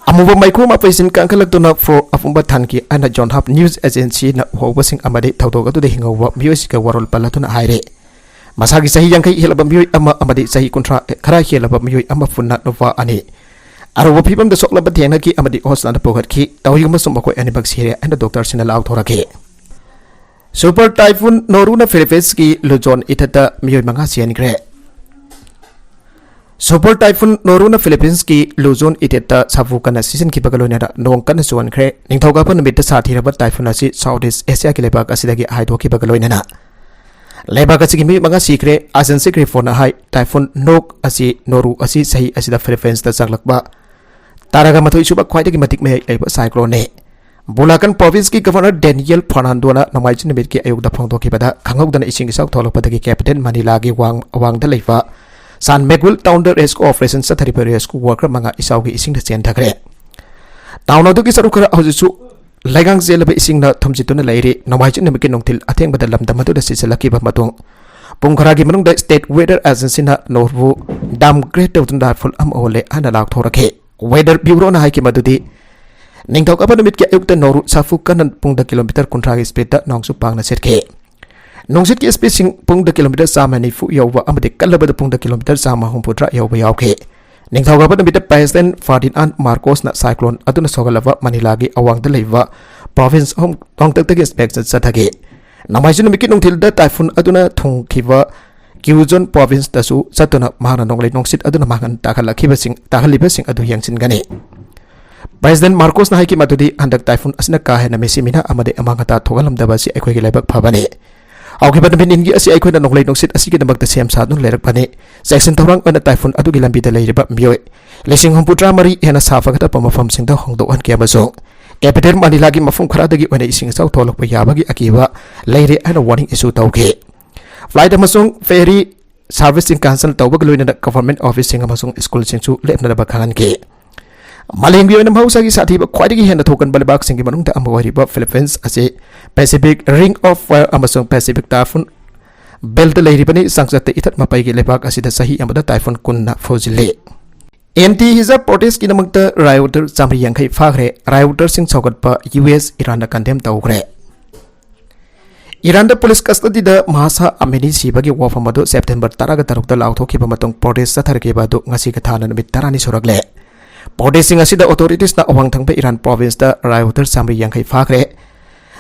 ꯑꯃꯨꯕ ꯃꯩꯈꯨ ꯃꯄꯩꯁꯤꯡ ꯀꯟꯈꯠꯂꯛꯇꯨꯅ floor ꯑꯄꯨꯝꯕ ꯊꯟꯈꯤ ꯍꯥꯏꯅ Yonhap News Agencyꯅ ꯎꯍꯧꯕꯁꯤꯡ ꯑꯃꯗꯤ ꯊꯧꯗꯣꯛ ꯑꯗꯨꯗ ꯍꯤꯡꯍꯧꯕ ꯃꯤꯑꯣꯏꯁꯤꯡꯒ ꯋꯥꯔꯣꯜ ꯄꯜꯂꯗꯨꯅ ꯍꯥꯏꯔꯤ꯫ ꯃꯁꯥꯒꯤ ꯆꯍꯤ ꯌꯥꯡꯈꯩ ꯍꯦꯜꯂꯕ ꯃꯤꯑꯣꯏ ꯑꯃ ꯑꯃꯗꯤ ꯆꯍꯤ ꯀꯨꯟꯊ꯭ꯔꯥ ꯈꯔ ꯍꯦꯜꯂꯕ ꯃꯤꯑꯣꯏ ꯑꯃ ꯄꯨꯟꯅ ꯅꯨꯄꯥ ꯑꯅꯤ ꯑꯔꯨꯕ ꯐꯤꯕꯝꯗ ꯁꯣꯛꯂꯕ ꯊꯦꯡꯅꯈꯤ ꯑꯃꯗꯤ hospitalꯗ ꯄꯨꯈꯠꯈꯤ꯫ ꯇꯧꯏꯒꯨꯝꯕꯁꯨꯡ ꯃꯈꯣꯏ ꯑꯅꯤꯃꯛ ꯁꯤꯔꯦ ꯍꯥꯏꯅ doctorꯁꯤꯡꯅ ꯂꯥꯎꯊꯣꯔꯛꯈꯤ꯫ Super Typhoon Noruꯅ Philippines ꯀꯤ ꯂꯨꯖꯣꯟ ꯏꯊꯠꯇ ꯃꯤꯑꯣꯏ ꯃꯉꯥ ꯁꯤꯍꯟꯈ꯭ꯔꯦ꯫ Super Typhoon Noruꯅ Philippines ꯀꯤ ꯂꯨꯖꯣꯟ ꯏꯊꯠꯇ ꯁꯥꯐꯨ ꯀꯟꯅ ꯁꯤꯖꯤꯟꯈꯤꯕꯒ ꯂꯣꯏꯅꯅ ꯅꯣꯡ ꯀꯟꯅ ꯆꯨꯍꯟꯈ꯭ꯔꯦ꯫ ꯅꯤꯡꯊꯧꯀꯥꯕ ꯅꯨꯃꯤꯠꯇ ꯁꯥꯊꯤꯔꯕ typhoon ꯑꯁꯤ South East Asia ꯒꯤ ꯂꯩꯕꯥꯛ ꯑꯁꯤꯗꯒꯤ ꯍꯥꯏꯗꯣꯛꯈꯤꯕꯒ ꯂꯣꯏꯅꯅ ꯂꯩꯕꯥꯛ ꯑꯁꯤꯒꯤ ꯃꯤꯑꯣꯏ ꯃꯉꯥ ꯁꯤꯈ꯭ꯔꯦ꯫ Agency ꯔꯤꯄꯣꯔꯠꯅ ꯍꯥꯏ, Typhoon Noru ꯑꯁꯤ, Noru ꯑꯁꯤ ꯆꯍꯤ ꯑꯁꯤꯗ Philippines ꯇ ꯆꯪꯂꯛꯄ ꯇꯔꯥꯒ ꯃꯥꯊꯣꯏ ꯁꯨꯕ ꯈ꯭ꯋꯥꯏꯗꯒꯤ ꯃꯇꯤꯛ ꯃꯌꯥꯏ ꯂꯩꯕ cyclone ꯅꯤ꯫ Bulacan Province ꯀꯤ Governor Daniel Fernando ꯅ ꯅꯣꯡꯃꯥꯏꯖꯤꯡ ꯅꯨꯃꯤꯠꯀꯤ ꯑꯌꯨꯛꯇ ꯐꯣꯡꯗꯣꯛꯈꯤꯕꯗ, ꯈꯪꯍꯧꯗꯅ ꯏꯁꯤꯡ ꯏꯆꯥꯎ ꯊꯣꯛꯂꯛꯄꯗꯒꯤ capital Manila ꯒꯤ ꯋꯥꯡ-, ꯑꯋꯥꯡꯗ ꯂꯩꯕ San Miguel Town ꯗ rescue operation ꯆꯠꯊꯔꯤꯕ rescue worker ꯃꯉꯥ ꯏꯆꯥꯎꯒꯤ ꯏꯁꯤꯡꯗ ꯆꯦꯟꯊꯈ꯭ꯔꯦ꯫ Town ꯑꯗꯨꯒꯤ ꯁꯔꯨꯛ ꯈꯔ ꯍꯧꯖꯤꯛꯁꯨ ꯂꯩꯉꯥꯡ ꯆꯦꯜꯂꯕ ꯏꯁꯤꯡꯅ ꯊꯨꯝꯖꯤꯟꯗꯨꯅ ꯂꯩꯔꯤ꯫ ꯅꯣꯡꯃꯥꯏꯖꯤꯡ ꯅꯨꯃꯤꯠꯀꯤ ꯅꯨꯡꯊꯤꯜ ꯑꯊꯦꯡꯕꯗ ꯂꯝꯗꯝ ꯑꯗꯨꯗ ꯆꯦꯟꯁꯤꯜꯂꯛꯈꯤꯕ ꯃꯇꯨꯡ, ꯄꯨꯡ ꯈꯔꯒꯤ ꯃꯅꯨꯡꯗ State Weather Agency ꯅ Noru downgrade ꯇꯧꯗꯨꯅ doubtful ꯑꯃ ꯑꯣꯜꯂꯦ ꯍꯥꯏꯅ ꯂꯥꯎꯊꯣꯔꯛꯈꯤ꯫ Weather Bureau ꯅ ꯍꯥꯏꯈꯤ ꯃꯗꯨꯗꯤ, ꯅꯤꯡꯊꯧꯀꯥꯕ ꯅꯨꯃꯤꯠꯀꯤ ꯑꯌꯨꯛꯇ Noru ꯁꯥꯐꯨ ꯀꯟꯅ ꯄꯨꯡꯗ kilometre ꯀꯨꯟꯊ꯭ꯔꯥꯒꯤ speed ꯇ ꯅꯣꯡꯁꯨ ꯄꯥꯡꯅ ꯁꯤꯠꯈꯤ꯫ ꯅꯨꯡꯁꯤꯠꯀꯤ speed ꯁꯤꯡ ꯄꯨꯡꯗ kilometre ꯆꯥꯝꯃ ꯅꯤꯐꯨ ꯌꯧꯕ ꯑꯃꯗꯤ ꯀꯜꯂꯕꯗ ꯄꯨꯡꯗ kilometre ꯆꯥꯝꯃ ꯍꯨꯝꯐꯨꯇꯔꯥ ꯌꯧꯕ ꯌꯥꯎꯈꯤ꯫ ꯅꯤꯡꯊꯧꯀꯥꯕ ꯅꯨꯃꯤꯠꯇ President Ferdinand Marcos ꯅ cyclone ꯑꯗꯨꯅ ꯁꯣꯛꯍꯜꯂꯕ Manila ꯒꯤ ꯑꯋꯥꯡꯗ ꯂꯩꯕ province ꯑꯍꯨꯝ ꯇꯣꯡꯇꯛꯇꯒꯤ inspection ꯆꯠꯊꯈꯤ꯫ ꯅꯣꯡꯃꯥꯏꯖꯤꯡ ꯅꯨꯃꯤꯠꯀꯤ ꯅꯨꯡꯊꯤꯜꯗ typhoon ꯑꯗꯨꯅ ꯊꯨꯡꯈꯤꯕ Quezon Province ꯇꯁꯨ ꯆꯠꯇꯨꯅ ꯃꯍꯥꯛꯅ ꯅꯣꯡꯂꯩ ꯅꯨꯡꯁꯤꯠ ꯑꯗꯨꯅ ꯃꯥꯡꯍꯟ ꯇꯥꯛꯍꯜꯂꯛꯈꯤꯕꯁꯤꯡ, ꯇꯥꯍꯜꯂꯤꯕꯁꯤꯡ ꯑꯗꯨ ꯌꯦꯡꯁꯤꯟꯒꯅꯤ꯫ President Marcos ꯅ ꯍꯥꯏꯈꯤ ꯃꯗꯨꯗꯤ, ꯍꯟꯗꯛ typhoon ꯑꯁꯤꯅ ꯀꯥ ꯍꯦꯟꯅ ꯃꯤꯁꯤ ꯃꯤꯅꯥ ꯑꯃꯗꯤ ꯑꯃꯥꯡ ꯑꯇꯥ ꯊꯣꯛꯍꯜꯂꯝꯗꯕ ꯑꯁꯤ ꯑꯩꯈꯣꯏꯒꯤ ꯂꯥꯏꯕꯛ ꯐꯕꯅꯤ꯫ ꯍꯧꯈꯤꯕ ꯅꯨꯃꯤꯠ ꯅꯤꯅꯤ ꯑꯁꯤ ꯑꯩꯈꯣꯏꯅ ꯅꯣꯡꯂꯩ ꯅꯨꯡꯁꯤꯠ ꯑꯁꯤꯒꯤꯗꯃꯛꯇ ꯁꯦꯝ ꯁꯥꯗꯨꯅ ꯂꯩꯔꯛꯄꯅꯤ꯫ ꯆꯦꯛꯁꯤꯟ ꯊꯧꯔꯥꯡ ꯑꯣꯏꯅ typhoon ꯑꯗꯨꯒꯤ ꯂꯝꯕꯤꯗ ꯂꯩꯔꯤꯕ ꯃꯤꯑꯣꯏ ꯂꯤꯁꯤꯡ ꯍꯨꯝꯐꯨꯇꯔꯥ ꯃꯔꯤ ꯍꯦꯟꯅ ꯁꯥ ꯐꯒꯗꯕ ꯃꯐꯝꯁꯤꯡꯗ ꯍꯣꯡꯗꯣꯛꯍꯟꯈꯤ ꯑꯃꯁꯨꯡ capital Manila ꯒꯤ ꯃꯐꯝ ꯈꯔꯗꯒꯤ ꯑꯣꯏꯅ ꯏꯁꯤꯡ ꯏꯆꯥꯎ ꯊꯣꯛꯂꯛꯄ ꯌꯥꯕꯒꯤ ꯑꯀꯤꯕ ꯂꯩꯔꯦ ꯍꯥꯏꯅ warning issue ꯇꯧꯈꯤ꯫ Flight ꯑꯃꯁꯨꯡ ferry service ꯁꯤꯡ cancel ꯇꯧꯕꯒ ꯂꯣꯏꯅꯅ government office ꯁꯤꯡ ꯑꯃꯁꯨꯡ school ꯁꯤꯡꯁꯨ ꯂꯦꯞꯅꯅꯕ ꯈꯪꯍꯟꯈꯤ꯫ ꯃꯥꯂꯦꯝꯒꯤ ꯑꯣꯏꯅ ꯃꯍꯧꯁꯥꯒꯤ ꯁꯥꯊꯤꯕ ꯈ꯭ꯋꯥꯏꯗꯒꯤ ꯍꯦꯟꯅ ꯊꯣꯛꯀꯟꯕ ꯂꯩꯕꯥꯛꯁꯤꯡꯒꯤ ꯃꯅꯨꯡꯗ ꯑꯃ ꯑꯣꯏꯔꯤꯕ Philippines ꯑꯁꯤ Pacific Ring of Fire ꯑꯃꯁꯨꯡ Pacific Typhoon Belt ꯇ ꯂꯩꯔꯤꯕꯅꯤ꯫ ꯆꯥꯡꯆꯠꯇ ꯏꯊꯠ ꯃꯄꯩꯒꯤ ꯂꯩꯕꯥꯛ ꯑꯁꯤꯗ ꯆꯍꯤ ꯑꯃꯗ typhoon ꯀꯨꯟꯅ ꯐꯨꯖꯤꯜꯂꯤ꯫ Anti-hijab protest ꯀꯤꯗꯃꯛꯇ rioter ꯆꯥꯃꯔꯤ ꯌꯥꯡꯈꯩ ꯐꯥꯈ꯭ꯔꯦ꯫ Rioter ꯁꯤꯡ ꯁꯧꯒꯠꯄ U S ꯏꯔꯥꯟꯅ condemn ꯇꯧꯈ꯭ꯔꯦ꯫ ꯏꯔꯥꯟꯗ police custody ꯗ ꯃꯍꯁꯥ ꯑꯃꯤꯅꯤ ꯁꯤꯕꯒꯤ ꯋꯥꯐꯝ ꯑꯗꯨ September ꯇꯔꯥꯒ ꯇꯔꯨꯛꯇ ꯂꯥꯎꯊꯣꯛꯈꯤꯕ ꯃꯇꯨꯡ protest ꯆꯠꯊꯔꯛꯈꯤꯕ ꯑꯗꯨ ꯉꯁꯤꯒ ꯊꯥꯅ ꯅꯨꯃꯤꯠ ꯇꯔꯥꯅꯤ ꯁꯨꯔꯛꯂꯦ꯫ Protest ꯁꯤꯡ ꯑꯁꯤꯗ authorities ꯅ ꯑꯋꯥꯡ ꯊꯪꯕ ꯏꯔꯥꯟ province ꯇ rioter ꯆꯥꯃꯔꯤ ꯌꯥꯡꯈꯩ ꯐꯥꯈ꯭ꯔꯦ꯫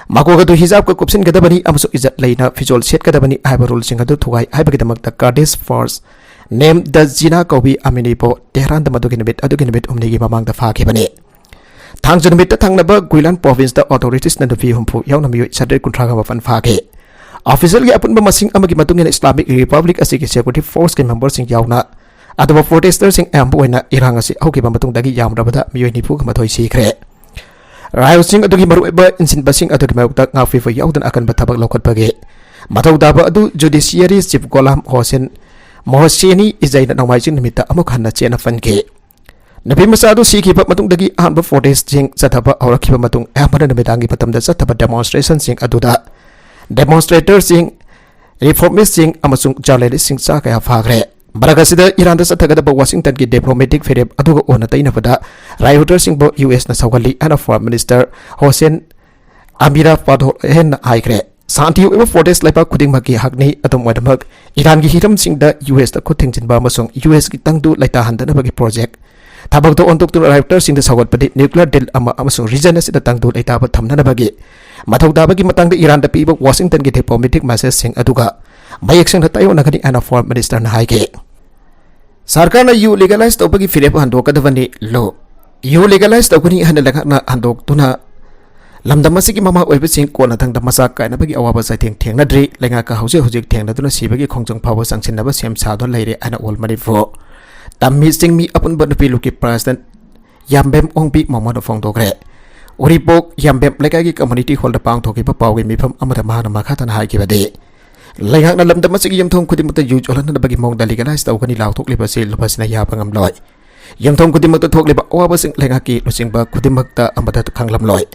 ꯃꯀꯣꯛ ꯑꯗꯨ ꯍꯤꯖꯥꯕꯀ ꯀꯨꯞꯁꯤꯟꯒꯗꯕꯅꯤ ꯑꯃꯁꯨꯡ ꯏꯖꯠ ꯂꯩꯅ ꯐꯤꯖꯣꯜ ꯁꯦꯠꯀꯗꯕꯅꯤ ꯍꯥꯏꯕ ꯔꯨꯜꯁꯤꯡ ꯑꯗꯨ ꯊꯨꯒꯥꯏ ꯍꯥꯏꯕꯒꯤꯗꯃꯛꯇ ꯀꯥꯔꯗꯤꯁ ꯐꯣꯔꯁ ꯅꯦꯝ ꯗ ꯖꯤꯅꯥ ꯀꯧꯕꯤ ꯑꯃꯤꯅꯤꯕꯨ ꯇꯦꯍꯔꯥꯟꯗ ꯃꯗꯨꯒꯤ ꯅꯨꯃꯤꯠ ꯑꯗꯨꯒꯤ ꯅꯨꯃꯤꯠ ꯍꯨꯝꯅꯤꯒꯤ ꯃꯃꯥꯡꯗ ꯐꯥꯈꯤꯕꯅꯤ꯫ ꯊꯥꯡꯖ ꯅꯨꯃꯤꯠꯇ ꯊꯪꯅꯕ ꯒꯨꯏꯂꯥꯟ ꯄ꯭ꯔꯣꯚꯤꯟꯁꯇ ꯑꯣꯊꯣꯔꯤꯇꯤꯁꯅ ꯅꯨꯄꯤ ꯍꯨꯝꯐꯨ ꯌꯥꯎꯅ ꯃꯤꯑꯣꯏ ꯆꯥꯇ꯭ꯔꯦꯠ ꯀꯨꯟꯊ꯭ꯔꯥꯒ ꯃꯥꯄꯟ ꯐꯥꯈꯤ꯫ ꯑꯣꯐꯤꯁꯤꯌꯦꯜꯒꯤ ꯑꯄꯨꯟꯕ ꯃꯁꯤꯡ ꯑꯃꯒꯤ ꯃꯇꯨꯡ ꯏꯟꯅ ꯏꯁꯂꯥꯃꯤꯛ ꯔꯤꯄꯕ꯭ꯂꯤꯛ ꯑꯁꯤꯒꯤ ꯁꯦꯀ꯭ꯌꯨꯔꯤꯇꯤ ꯐꯣꯔꯁꯀꯤ ꯃꯦꯝꯕꯔꯁꯤꯡ ꯌꯥꯎꯅ ꯑꯗꯨꯒ ꯄ꯭ꯔꯣꯇꯦꯁꯇꯔꯁꯤꯡ ꯑꯌꯥꯝꯕ ꯑꯣꯏꯅ ꯏꯔꯥꯡ ꯑꯁꯤ ꯍꯧꯈꯤꯕ ꯃꯇꯨꯡꯗꯒꯤ ꯌꯥꯝꯗ꯭ꯔꯕꯗ ꯃꯤꯑꯣꯏ ꯅꯤꯐꯨꯒ ꯃꯥꯊꯣꯏ ꯁꯤꯈ꯭ꯔꯦ꯫ ꯔꯥꯏꯑꯣꯠꯁꯤꯡ ꯑꯗꯨꯒꯤ ꯃꯔꯨꯑꯣꯏꯕ ꯏꯟꯁꯤꯟꯕꯁꯤꯡ ꯑꯗꯨꯒꯤ ꯃꯥꯌꯣꯛꯇ ꯉꯥꯛꯄꯤꯕ ꯌꯥꯎꯗꯅ ꯑꯀꯟꯕ ꯊꯕꯛ ꯂꯧꯈꯠꯄꯒꯤ ꯃꯊꯧ ꯇꯥꯕ ꯑꯗꯨ ꯖꯨꯗꯤꯁꯤꯌꯔꯤ ꯆꯤꯐ ꯒꯣꯂꯥꯝ ꯍꯣꯁꯦꯟ ꯃꯣꯍꯁꯦꯅꯤ ꯏꯖꯩꯅ ꯅꯣꯡꯃꯥꯏꯖꯤꯡ ꯅꯨꯃꯤꯠꯇ ꯑꯃꯨꯛ ꯍꯟꯅ ꯆꯦꯠꯅ ꯄꯟꯈꯤ꯫ ꯅꯨꯄꯤ ꯃꯆꯥ ꯑꯗꯨ ꯁꯤꯈꯤꯕ ꯃꯇꯨꯡꯗꯒꯤ ꯑꯍꯥꯟꯕ ꯄ꯭ꯔꯣꯇꯦꯁꯁꯤꯡ ꯆꯠꯊꯕ ꯍꯧꯔꯛꯈꯤꯕ ꯃꯇꯨꯡ, ꯑꯌꯥꯝꯕꯅ ꯅꯨꯃꯤꯗꯥꯡꯒꯤ ꯃꯇꯝꯗ ꯆꯠꯊꯕ ꯗꯦꯃꯣꯟꯁꯇ꯭ꯔꯦꯁꯟꯁꯤꯡ ꯑꯗꯨꯗ ꯗꯦꯃꯣꯟꯁꯇ꯭ꯔꯦꯇꯔꯁꯤꯡ, ꯔꯤꯐꯣꯔꯃꯤꯁꯁꯤꯡ ꯑꯃꯁꯨꯡ ꯖꯔꯅꯦꯂꯤꯁꯁꯤꯡ ꯆꯥ ꯀꯌꯥ ꯐꯥꯈ꯭ꯔꯦ꯫ ꯃꯔꯛ ꯑꯁꯤꯗ ꯏꯔꯥꯟꯗ ꯆꯠꯊꯒꯗꯕ ꯋꯥꯁꯤꯡꯇꯟꯒꯤ ꯗꯤꯄ꯭ꯂꯣꯃꯦꯇꯤꯛ ꯐꯤꯔꯦꯞ ꯑꯗꯨꯒ ꯑꯣꯟꯅ ꯇꯩꯅꯕꯗ ꯔꯥꯏꯑꯣꯇꯔꯁꯤꯡꯕꯨ ꯌꯨ ꯑꯦꯁꯅ ꯁꯧꯒꯠꯂꯤ ꯍꯥꯏꯅ ꯐꯣꯔꯦꯟ ꯃꯤꯅꯤꯁꯇꯔ ꯍꯣꯁꯦꯟ ꯑꯃꯤꯔꯥ ꯄꯥꯗꯣꯍꯦꯟꯅ ꯍꯥꯏꯈ꯭ꯔꯦ꯫ ꯁꯥꯟꯇꯤ ꯑꯣꯏꯕ ꯄ꯭ꯔꯣꯇꯦꯁ ꯂꯩꯕꯥꯛ ꯈꯨꯗꯤꯡꯃꯛꯀꯤ ꯍꯛꯅꯤ꯫ ꯑꯗꯨꯝ ꯑꯣꯏꯅꯃꯛ, ꯏꯔꯥꯟꯒꯤ ꯍꯤꯔꯝꯁꯤꯡꯗ ꯌꯨ ꯑꯦꯁꯇ ꯈꯨꯠ ꯊꯤꯡꯖꯤꯟꯕ ꯑꯃꯁꯨꯡ ꯌꯨ ꯑꯦꯁꯀꯤ ꯇꯪꯗꯨ ꯂꯩꯇꯥꯍꯟꯗꯅꯕꯒꯤ ꯄ꯭ꯔꯣꯖꯦꯛ ꯊꯕꯛꯇ ꯑꯣꯟꯊꯣꯛꯇꯨꯅ ꯔꯥꯏꯑꯣꯇꯔꯁꯤꯡꯗ ꯁꯧꯒꯠꯄꯗꯤ ꯅ꯭ꯌꯨꯀ꯭ꯂꯤꯌꯔ ꯗꯤꯜ ꯑꯃ ꯑꯃꯁꯨꯡ ꯔꯤꯖꯟ ꯑꯁꯤꯗ ꯇꯪꯗꯨ ꯂꯩꯇꯥꯕ ꯊꯝꯅꯅꯕꯒꯤ ꯃꯊꯧ ꯇꯥꯕꯒꯤ ꯃꯇꯥꯡꯗ ꯏꯔꯥꯟꯗ ꯄꯤꯕ ꯋꯥꯁꯤꯡꯇꯟꯒꯤ ꯗꯤꯄ꯭ꯂꯣꯃꯦꯇꯤꯛ ꯃꯦꯁꯦꯖꯁꯤꯡ ꯑꯗꯨꯒ ꯃꯌꯦꯛ ꯁꯦꯡꯅ ꯇꯥꯏꯑꯣꯟꯅꯒꯅꯤ ꯍꯥꯏꯅ ꯐꯣꯔꯦꯟ ꯃꯤꯅꯤꯁꯇꯔꯅ ꯍꯥꯏꯈꯤ꯫ ꯁꯔꯀꯥꯔꯅ ꯌꯨ ꯂꯤꯒꯦꯂꯥꯏꯖ ꯇꯧꯕꯒꯤ ꯐꯤꯔꯦꯞ ꯍꯟꯗꯣꯛꯀꯗꯕꯅꯤ꯫ ꯂꯣ꯫ ꯌꯨ ꯂꯤꯒꯦꯂꯥꯏꯖ ꯇꯧꯒꯅꯤ ꯍꯥꯏꯅ ꯂꯩꯉꯥꯛꯅ ꯍꯟꯗꯣꯛꯇꯨꯅ ꯂꯝꯗꯝ ꯑꯁꯤꯒꯤ ꯃꯃꯥ ꯑꯣꯏꯕꯁꯤꯡ ꯀꯣꯟꯅꯊꯪꯗ ꯃꯆꯥ ꯀꯥꯏꯅꯕꯒꯤ ꯑꯋꯥꯕ ꯆꯩꯊꯦꯡ ꯊꯦꯡꯅꯗ꯭ꯔꯤ꯫ ꯂꯩꯉꯥꯛꯀ ꯍꯧꯖꯤꯛ ꯍꯧꯖꯤꯛ ꯊꯦꯡꯅꯗꯨꯅ ꯁꯤꯕꯒꯤ ꯈꯣꯡꯖꯪ ꯐꯥꯎꯕ ꯆꯪꯁꯤꯟꯅꯕ ꯁꯦꯝ ꯁꯥꯗꯨꯅ ꯂꯩꯔꯦ ꯍꯥꯏꯅ ꯑꯣꯜ ꯃꯅꯤꯄꯨꯔ ꯇꯝꯃꯤ ꯆꯤꯡꯃꯤ ꯑꯄꯨꯟꯕ ꯅꯨꯄꯤ ꯂꯨꯞꯀꯤ ꯄ꯭ꯔꯁꯤꯗꯦꯟꯠ ꯌꯥꯝꯕꯦꯝ ꯑꯣꯡꯕꯤ ꯃꯣꯃꯣꯟꯅ ꯐꯣꯡꯗꯣꯛꯈ꯭ꯔꯦ꯫ ꯎꯔꯤꯄꯣꯛ ꯌꯥꯝꯕꯦꯝ ꯂꯩꯀꯥꯏꯒꯤ ꯀꯝꯃꯨꯅꯤꯇꯤ ꯍꯣꯜꯗ ꯄꯥꯡꯊꯣꯛꯈꯤꯕ ꯄꯥꯎꯒꯤ ꯃꯤꯐꯝ ꯑꯃꯗ ꯃꯍꯥꯛꯅ ꯃꯈꯥ ꯇꯥꯅ ꯍꯥꯏꯈꯤꯕꯗꯤ, ꯂꯩꯉꯥꯛꯅ ꯂꯝꯗꯝ ꯑꯁꯤꯒꯤ ꯌꯨꯝꯊꯣꯡ ꯈꯨꯗꯤꯡꯃꯛꯇ ꯌꯨ ꯌꯣꯜꯍꯟꯅꯕꯒꯤ ꯃꯑꯣꯡꯗ ꯂꯤꯒꯦꯂꯥꯏꯖ ꯇꯧꯒꯅꯤ ꯂꯥꯎꯊꯣꯛꯂꯤꯕ ꯑꯁꯤ ꯂꯨꯕꯁꯤꯅ ꯌꯥꯕ ꯉꯝꯂꯣꯏ꯫ ꯌꯨꯝꯊꯣꯡ ꯈꯨꯗꯤꯡꯃꯛꯇ ꯊꯣꯛꯂꯤꯕ ꯑꯋꯥꯕꯁꯤꯡ ꯂꯩꯉꯥꯛꯀꯤ ꯂꯨꯆꯤꯡꯕ ꯈꯨꯗꯤꯡꯃꯛꯇ ꯑꯃꯠꯇ ꯈꯪꯂꯝꯂꯣꯏ꯫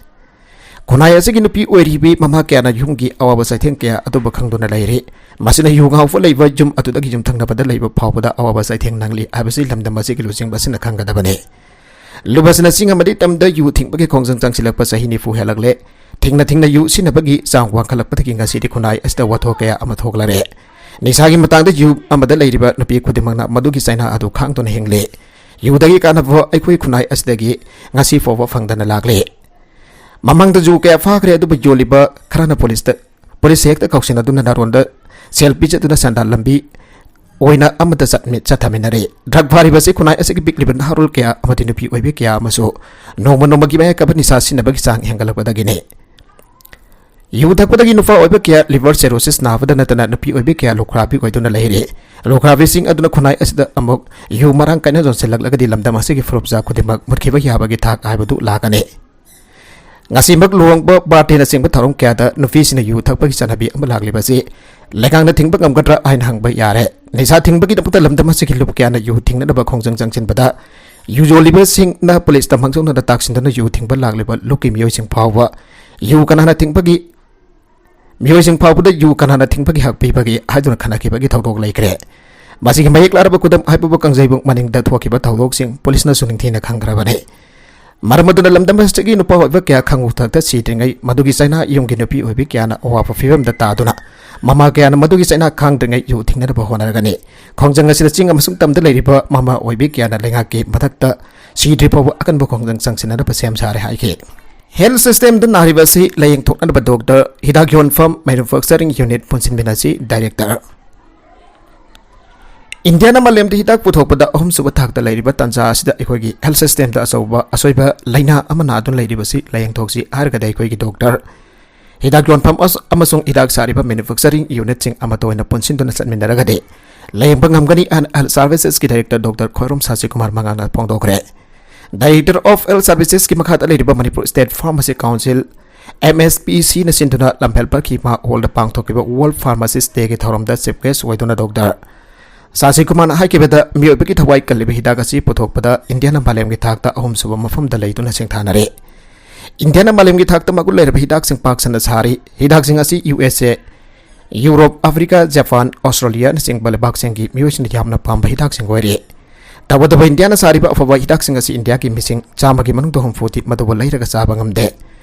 ꯈꯨꯟꯅꯥꯏ ꯑꯁꯤꯒꯤ ꯅꯨꯄꯤ ꯑꯣꯏꯔꯤꯕꯤ ꯃꯃꯥ ꯀꯌꯥꯅ ꯌꯨꯝꯒꯤ ꯑꯋꯥꯕ ꯆꯩꯊꯦꯡ ꯀꯌꯥ ꯑꯗꯨꯕꯨ ꯈꯪꯗꯨꯅ ꯂꯩꯔꯤ꯫ ꯃꯁꯤꯅ ꯌꯨ ꯉꯥꯎꯕ ꯂꯩꯕ ꯌꯨꯝ ꯑꯗꯨꯗꯒꯤ ꯌꯨꯝꯊꯪꯅꯕꯗ ꯂꯩꯕ ꯐꯥꯎꯕꯗ ꯑꯋꯥꯕ ꯆꯩꯊꯦꯡ ꯅꯪꯂꯤ ꯍꯥꯏꯕꯁꯤ ꯂꯝꯗꯝ ꯑꯁꯤꯒꯤ ꯂꯨꯆꯤꯡꯕꯁꯤꯡꯅ ꯈꯪꯒꯗꯕꯅꯤ꯫ ꯂꯨꯕꯁꯤꯅ ꯆꯤꯡ ꯑꯃꯗꯤ ꯇꯝꯗ ꯌꯨ ꯊꯤꯡꯕꯒꯤ ꯈꯣꯡꯖꯪ ꯆꯪꯁꯤꯜꯂꯛꯄ ꯆꯍꯤ ꯅꯤꯐꯨ ꯍꯦꯜꯂꯛꯂꯦ꯫ ꯊꯤꯡꯅ ꯊꯤꯡꯅ ꯌꯨ ꯁꯤꯖꯤꯟꯅꯕꯒꯤ ꯆꯥꯡ ꯋꯥꯡꯈꯠꯂꯛꯄꯗꯒꯤ ꯉꯁꯤꯗꯤ ꯈꯨꯟꯅꯥꯏ ꯑꯁꯤꯗ ꯋꯥꯊꯣꯛ ꯀꯌꯥ ꯑꯃ ꯊꯣꯛꯂꯔꯦ꯫ ꯅꯤꯁꯥꯒꯤ ꯃꯇꯥꯡꯗ ꯌꯨ ꯑꯃꯗ ꯂꯩꯔꯤꯕ ꯅꯨꯄꯤ ꯈꯨꯗꯤꯡꯃꯛꯅ ꯃꯗꯨꯒꯤ ꯆꯩꯅꯥ ꯑꯗꯨ ꯈꯥꯡꯗꯨꯅ ꯍꯤꯡꯂꯤ꯫ ꯌꯨꯗꯒꯤ ꯀꯥꯟꯅꯕ ꯑꯩꯈꯣꯏ ꯈꯨꯟꯅꯥꯏ ꯑꯁꯤꯗꯒꯤ ꯉꯁꯤ ꯐꯥꯎꯕ ꯐꯪꯗꯅ ꯂꯥꯛꯂꯤ꯫ ꯃꯃꯥꯡꯗꯁꯨ ꯀꯌꯥ ꯐꯥꯈ꯭ꯔꯦ, ꯑꯗꯨꯕꯨ ꯌꯣꯜꯂꯤꯕ ꯈꯔꯅ ꯄꯨꯂꯤꯁꯇ, ꯄꯨꯂꯤꯁ ꯍꯦꯛꯇ ꯀꯧꯁꯤꯟꯅꯗꯨꯅ ꯅꯥꯔꯣꯟꯗ ꯁꯦꯜ ꯄꯤꯖꯗꯨꯅ ꯁꯦꯟꯗꯥꯟ ꯂꯝꯕꯤ ꯑꯣꯏꯅ ꯑꯃꯗ ꯆꯠꯃꯤ-, ꯆꯠꯊꯃꯤꯟꯅꯔꯦ꯫ ꯗ꯭ꯔꯒ ꯐꯥꯔꯤꯕ ꯑꯁꯤ ꯈꯨꯟꯅꯥꯏ ꯑꯁꯤꯒꯤ ꯄꯤꯛꯂꯤꯕ ꯅꯍꯥꯔꯣꯜ ꯀꯌꯥ ꯑꯃꯗꯤ ꯅꯨꯄꯤ ꯑꯣꯏꯕꯤ ꯀꯌꯥ ꯑꯃꯁꯨ ꯅꯣꯡꯃ ꯅꯣꯡꯃꯒꯤ ꯃꯌꯥꯏ ꯀꯥꯕ ꯅꯤꯁꯥ ꯁꯤꯖꯤꯟꯅꯕꯒꯤ ꯆꯥꯡ ꯍꯦꯟꯒꯠꯂꯛꯄꯗꯒꯤꯅꯤ꯫ ꯌꯨ ꯊꯛꯄꯗꯒꯤ ꯅꯨꯄꯥ ꯑꯣꯏꯕ ꯀꯌꯥ ꯂꯤꯚꯔ ꯁꯦꯔꯣꯁꯤꯁ ꯅꯥꯕꯗ ꯅꯠꯇꯅ ꯅꯨꯄꯤ ꯑꯣꯏꯕꯤ ꯀꯌꯥ ꯂꯨꯈ꯭ꯔꯥꯕꯤ ꯑꯣꯏꯗꯨꯅ ꯂꯩꯔꯤ꯫ ꯂꯨꯈ꯭ꯔꯥꯕꯤꯁꯤꯡ ꯑꯗꯨꯅ ꯈꯨꯟꯅꯥꯏ ꯑꯁꯤꯗ ꯑꯃꯨꯛ ꯌꯨ ꯃꯔꯥꯡ ꯀꯥꯏꯅ ꯌꯣꯟꯁꯤꯜꯂꯛꯂꯒꯗꯤ ꯂꯝꯗꯝ ꯑꯁꯤꯒꯤ ꯐꯨꯔꯨꯞꯆꯥ ꯈꯨꯗꯤꯡꯃꯛ ꯃꯨꯠꯈꯤꯕ ꯌꯥꯕꯒꯤ ꯊꯥꯛ ꯍꯥꯏꯕꯗꯨ ꯂꯥꯛꯀꯅꯤ꯫ ꯉꯁꯤꯃꯛ ꯂꯨꯍꯣꯡꯕ, ꯕꯥꯔꯊꯗꯦꯅꯆꯤꯡꯕ ꯊꯧꯔꯝ ꯀꯌꯥꯗ ꯅꯨꯄꯤꯁꯤꯡꯅ ꯌꯨ ꯊꯛꯄꯒꯤ ꯆꯠꯅꯕꯤ ꯑꯃ ꯂꯥꯛꯂꯤꯕ ꯑꯁꯤ ꯂꯩꯉꯥꯛꯅ ꯊꯤꯡꯕ ꯉꯝꯒꯗ꯭ꯔꯥ ꯍꯥꯏꯅ ꯍꯪꯕ ꯌꯥꯔꯦ꯫ ꯅꯤꯁꯥ ꯊꯤꯡꯕꯒꯤꯗꯃꯛꯇ ꯂꯝꯗꯝ ꯑꯁꯤꯒꯤ ꯂꯨꯞ ꯀꯌꯥꯅ ꯌꯨ ꯊꯤꯡꯅꯅꯕ ꯈꯣꯡꯖꯪ ꯆꯪꯁꯤꯟꯕꯗ ꯌꯨ ꯌꯣꯜꯂꯤꯕꯁꯤꯡꯅ ꯄꯨꯂꯤꯁꯇ ꯃꯥꯡꯖꯧꯅꯅ ꯇꯥꯛꯁꯤꯟꯗꯨꯅ ꯌꯨ ꯊꯤꯡꯕ ꯂꯥꯛꯂꯤꯕ ꯂꯨꯞꯀꯤ ꯃꯤꯑꯣꯏꯁꯤꯡ ꯐꯥꯎꯕ ꯌꯨ ꯀꯅꯥꯅ ꯊꯤꯡꯕꯒꯤ, ꯃꯤꯑꯣꯏꯁꯤꯡ ꯐꯥꯎꯕꯗ ꯌꯨ ꯀꯅꯥꯅ ꯊꯤꯡꯕꯒꯤ ꯍꯛ ꯄꯤꯕꯒꯦ ꯍꯥꯏꯗꯨꯅ ꯈꯟꯅꯈꯤꯕꯒꯤ ꯊꯧꯗꯣꯛ ꯂꯩꯈ꯭ꯔꯦ꯫ ꯃꯁꯤꯒꯤ ꯃꯌꯦꯛ ꯂꯥꯔꯕ ꯈꯨꯗꯝ ꯍꯥꯏꯕꯕꯨ ꯀꯥꯡꯖꯩꯕꯨꯡ ꯃꯅꯤꯡꯗ ꯊꯣꯛꯈꯤꯕ ꯊꯧꯗꯣꯛꯁꯤꯡ ꯄꯨꯂꯤꯁꯅꯁꯨ ꯅꯤꯡꯊꯤꯅ ꯈꯪꯈ꯭ꯔꯕꯅꯤ꯫ ꯃꯔꯝ ꯑꯗꯨꯅ ꯂꯝꯗꯝ ꯑꯁꯤꯒꯤ ꯅꯨꯄꯥ ꯑꯣꯏꯕ ꯀꯌꯥ ꯈꯪꯉꯨ ꯊꯛꯇ ꯁꯤꯗ꯭ꯔꯤꯉꯩ ꯃꯗꯨꯒꯤ ꯆꯩꯅꯥ ꯌꯨꯝꯒꯤ ꯅꯨꯄꯤ ꯑꯣꯏꯕꯤ ꯀꯌꯥꯅ ꯑꯋꯥꯕ ꯐꯤꯕꯝꯗ ꯇꯥꯗꯨꯅ ꯃꯃꯥ ꯀꯌꯥꯅ ꯃꯗꯨꯒꯤ ꯆꯩꯅꯥ ꯈꯥꯡꯗ꯭ꯔꯤꯉꯩ ꯌꯨ ꯊꯤꯡꯅꯅꯕ ꯍꯣꯠꯅꯔꯒꯅꯤ꯫ ꯈꯣꯡꯖꯪ ꯑꯁꯤꯗ ꯆꯤꯡ ꯑꯃꯁꯨꯡ ꯇꯝꯗ ꯂꯩꯔꯤꯕ ꯃꯃꯥ ꯑꯣꯏꯕꯤ ꯀꯌꯥꯅ ꯂꯩꯉꯥꯛꯀꯤ ꯃꯊꯛꯇ ꯁꯤꯗ꯭ꯔꯤ ꯐꯥꯎꯕ ꯑꯀꯟꯕ ꯈꯣꯡꯖꯪ ꯆꯪꯁꯤꯟꯅꯅꯕ ꯁꯦꯝ ꯁꯥꯔꯦ ꯍꯥꯏꯈꯤ꯫ ꯍꯦꯜꯊ ꯁꯤꯁꯇꯦꯝꯗ ꯅꯥꯔꯤꯕ ꯑꯁꯤ ꯂꯥꯌꯦꯡꯊꯣꯛꯅꯅꯕ ꯗꯣꯛꯇꯔ, ꯍꯤꯗꯥꯛ ꯌꯣꯟꯐꯝ, ꯃꯦꯅꯨꯐꯦꯛꯆꯔꯤꯡ ꯌꯨꯅꯤꯠ ꯄꯨꯟꯁꯤꯟꯃꯤꯟꯅꯁꯤ ꯗꯥꯏꯔꯦꯛꯇꯔ꯫ ꯏꯟꯗꯤꯌꯥꯅ ꯃꯥꯂꯦꯝꯗ ꯍꯤꯗꯥꯛ ꯄꯨꯊꯣꯛꯄꯗ ꯑꯍꯨꯝꯁꯨꯕ ꯊꯥꯛꯇ ꯂꯩꯔꯤꯕ ꯇꯥꯟꯖꯥ ꯑꯁꯤꯗ ꯑꯩꯈꯣꯏꯒꯤ ꯍꯦꯜꯊ ꯁꯤꯁꯇꯦꯝꯗ ꯑꯆꯧꯕ ꯑꯁꯣꯏꯕ ꯂꯥꯏꯅꯥ ꯑꯃ ꯅꯥꯗꯨꯅ ꯂꯩꯔꯤꯕꯁꯤ ꯂꯥꯌꯦꯡꯊꯣꯛꯁꯤ ꯍꯥꯏꯔꯒꯗꯤ ꯑꯩꯈꯣꯏꯒꯤ ꯗꯣꯛꯇꯔ, ꯍꯤꯗꯥꯛ ꯌꯣꯟꯐꯝ ꯑꯁ-, ꯑꯃꯁꯨꯡ ꯍꯤꯗꯥꯛ ꯁꯥꯔꯤꯕ ꯃꯦꯅꯨꯐꯦꯛꯆꯔꯤꯡ ꯌꯨꯅꯤꯠꯁꯤꯡ ꯑꯃꯠꯇ ꯑꯣꯏꯅ ꯄꯨꯟꯁꯤꯟꯗꯨꯅ ꯆꯠꯃꯤꯟꯅꯔꯒꯗꯤ ꯂꯥꯌꯦꯡꯕ ꯉꯝꯒꯅꯤ ꯍꯥꯏꯅ ꯍꯦꯜꯊ ꯁꯥꯔꯚꯤꯁꯦꯁꯀꯤ ꯗꯥꯏꯔꯦꯛꯇꯔ ꯗꯣꯛꯇꯔ ꯈ꯭ꯋꯥꯏꯔꯣꯝ ꯁꯥꯁꯤꯀꯨꯃꯥꯔ ꯃꯉꯥꯡꯅ ꯐꯣꯡꯗꯣꯛꯈ꯭ꯔꯦ꯫ Director of Health Servicesꯀꯤ ꯃꯈꯥꯗ ꯂꯩꯔꯤꯕ Manipur State Pharmacy Council, M S P Cꯅ ꯁꯤꯟꯗꯨꯅ ꯂꯝꯐꯦꯜ ꯄꯔꯈꯤꯃꯥ ꯍꯣꯜꯗ ꯄꯥꯡꯊꯣꯛꯈꯤꯕ World Pharmacist Dayꯒꯤ ꯊꯧꯔꯝꯗ chief guest ꯑꯣꯏꯗꯨꯅ ꯗꯣꯛꯇꯔ ꯁꯥꯁꯤꯀꯨꯃꯥꯔꯅ ꯍꯥꯏꯈꯤꯕꯗ, ꯃꯤꯑꯣꯏꯕꯒꯤ ꯊꯋꯥꯏ ꯀꯜꯂꯤꯕ ꯍꯤꯗꯥꯛ ꯑꯁꯤ ꯄꯨꯊꯣꯛꯄꯗ ꯏꯟꯗꯤꯌꯥꯅ ꯃꯥꯂꯦꯝꯒꯤ ꯊꯥꯛꯇ ꯑꯍꯨꯝꯁꯨꯕ ꯃꯐꯝꯗ ꯂꯩꯗꯨꯅ ꯁꯤꯡꯊꯥꯅꯔꯦ꯫ ꯏꯟꯗꯤꯌꯥꯅ ꯃꯥꯂꯦꯝꯒꯤ ꯊꯥꯛꯇ ꯃꯒꯨꯟ ꯂꯩꯔꯕ ꯍꯤꯗꯥꯛꯁꯤꯡ ꯄꯥꯛ ꯁꯟꯅ ꯁꯥꯔꯤ꯫ ꯍꯤꯗꯥꯛꯁꯤꯡ ꯑꯁꯤ ꯌꯨ ꯑꯦꯁ ꯑꯦ, ꯌꯨꯔꯣꯞ, ꯑꯐ꯭ꯔꯤꯀꯥ, ꯖꯄꯥꯟ, ꯑꯣꯁꯇ꯭ꯔꯦꯂꯤꯌꯥꯅꯆꯤꯡꯕ ꯂꯩꯕꯥꯛꯁꯤꯡꯒꯤ ꯃꯤꯑꯣꯏꯁꯤꯡꯅ ꯌꯥꯝꯅ ꯄꯥꯝꯕ ꯍꯤꯗꯥꯛꯁꯤꯡ ꯑꯣꯏꯔꯤ꯫ ꯇꯧꯕꯇꯕꯨ ꯏꯟꯗꯤꯌꯥꯅ ꯁꯥꯔꯤꯕ ꯑꯐꯕ ꯍꯤꯗꯥꯛꯁꯤꯡ ꯑꯁꯤ ꯏꯟꯗꯤꯌꯥꯒꯤ ꯃꯤꯁꯤꯡ ꯆꯥꯝꯃꯒꯤ ꯃꯅꯨꯡꯗ ꯍꯨꯝꯐꯨꯗꯤ ꯃꯗꯨꯕꯨ ꯂꯩꯔꯒ ꯆꯥꯕ ꯉꯝꯗꯦ꯫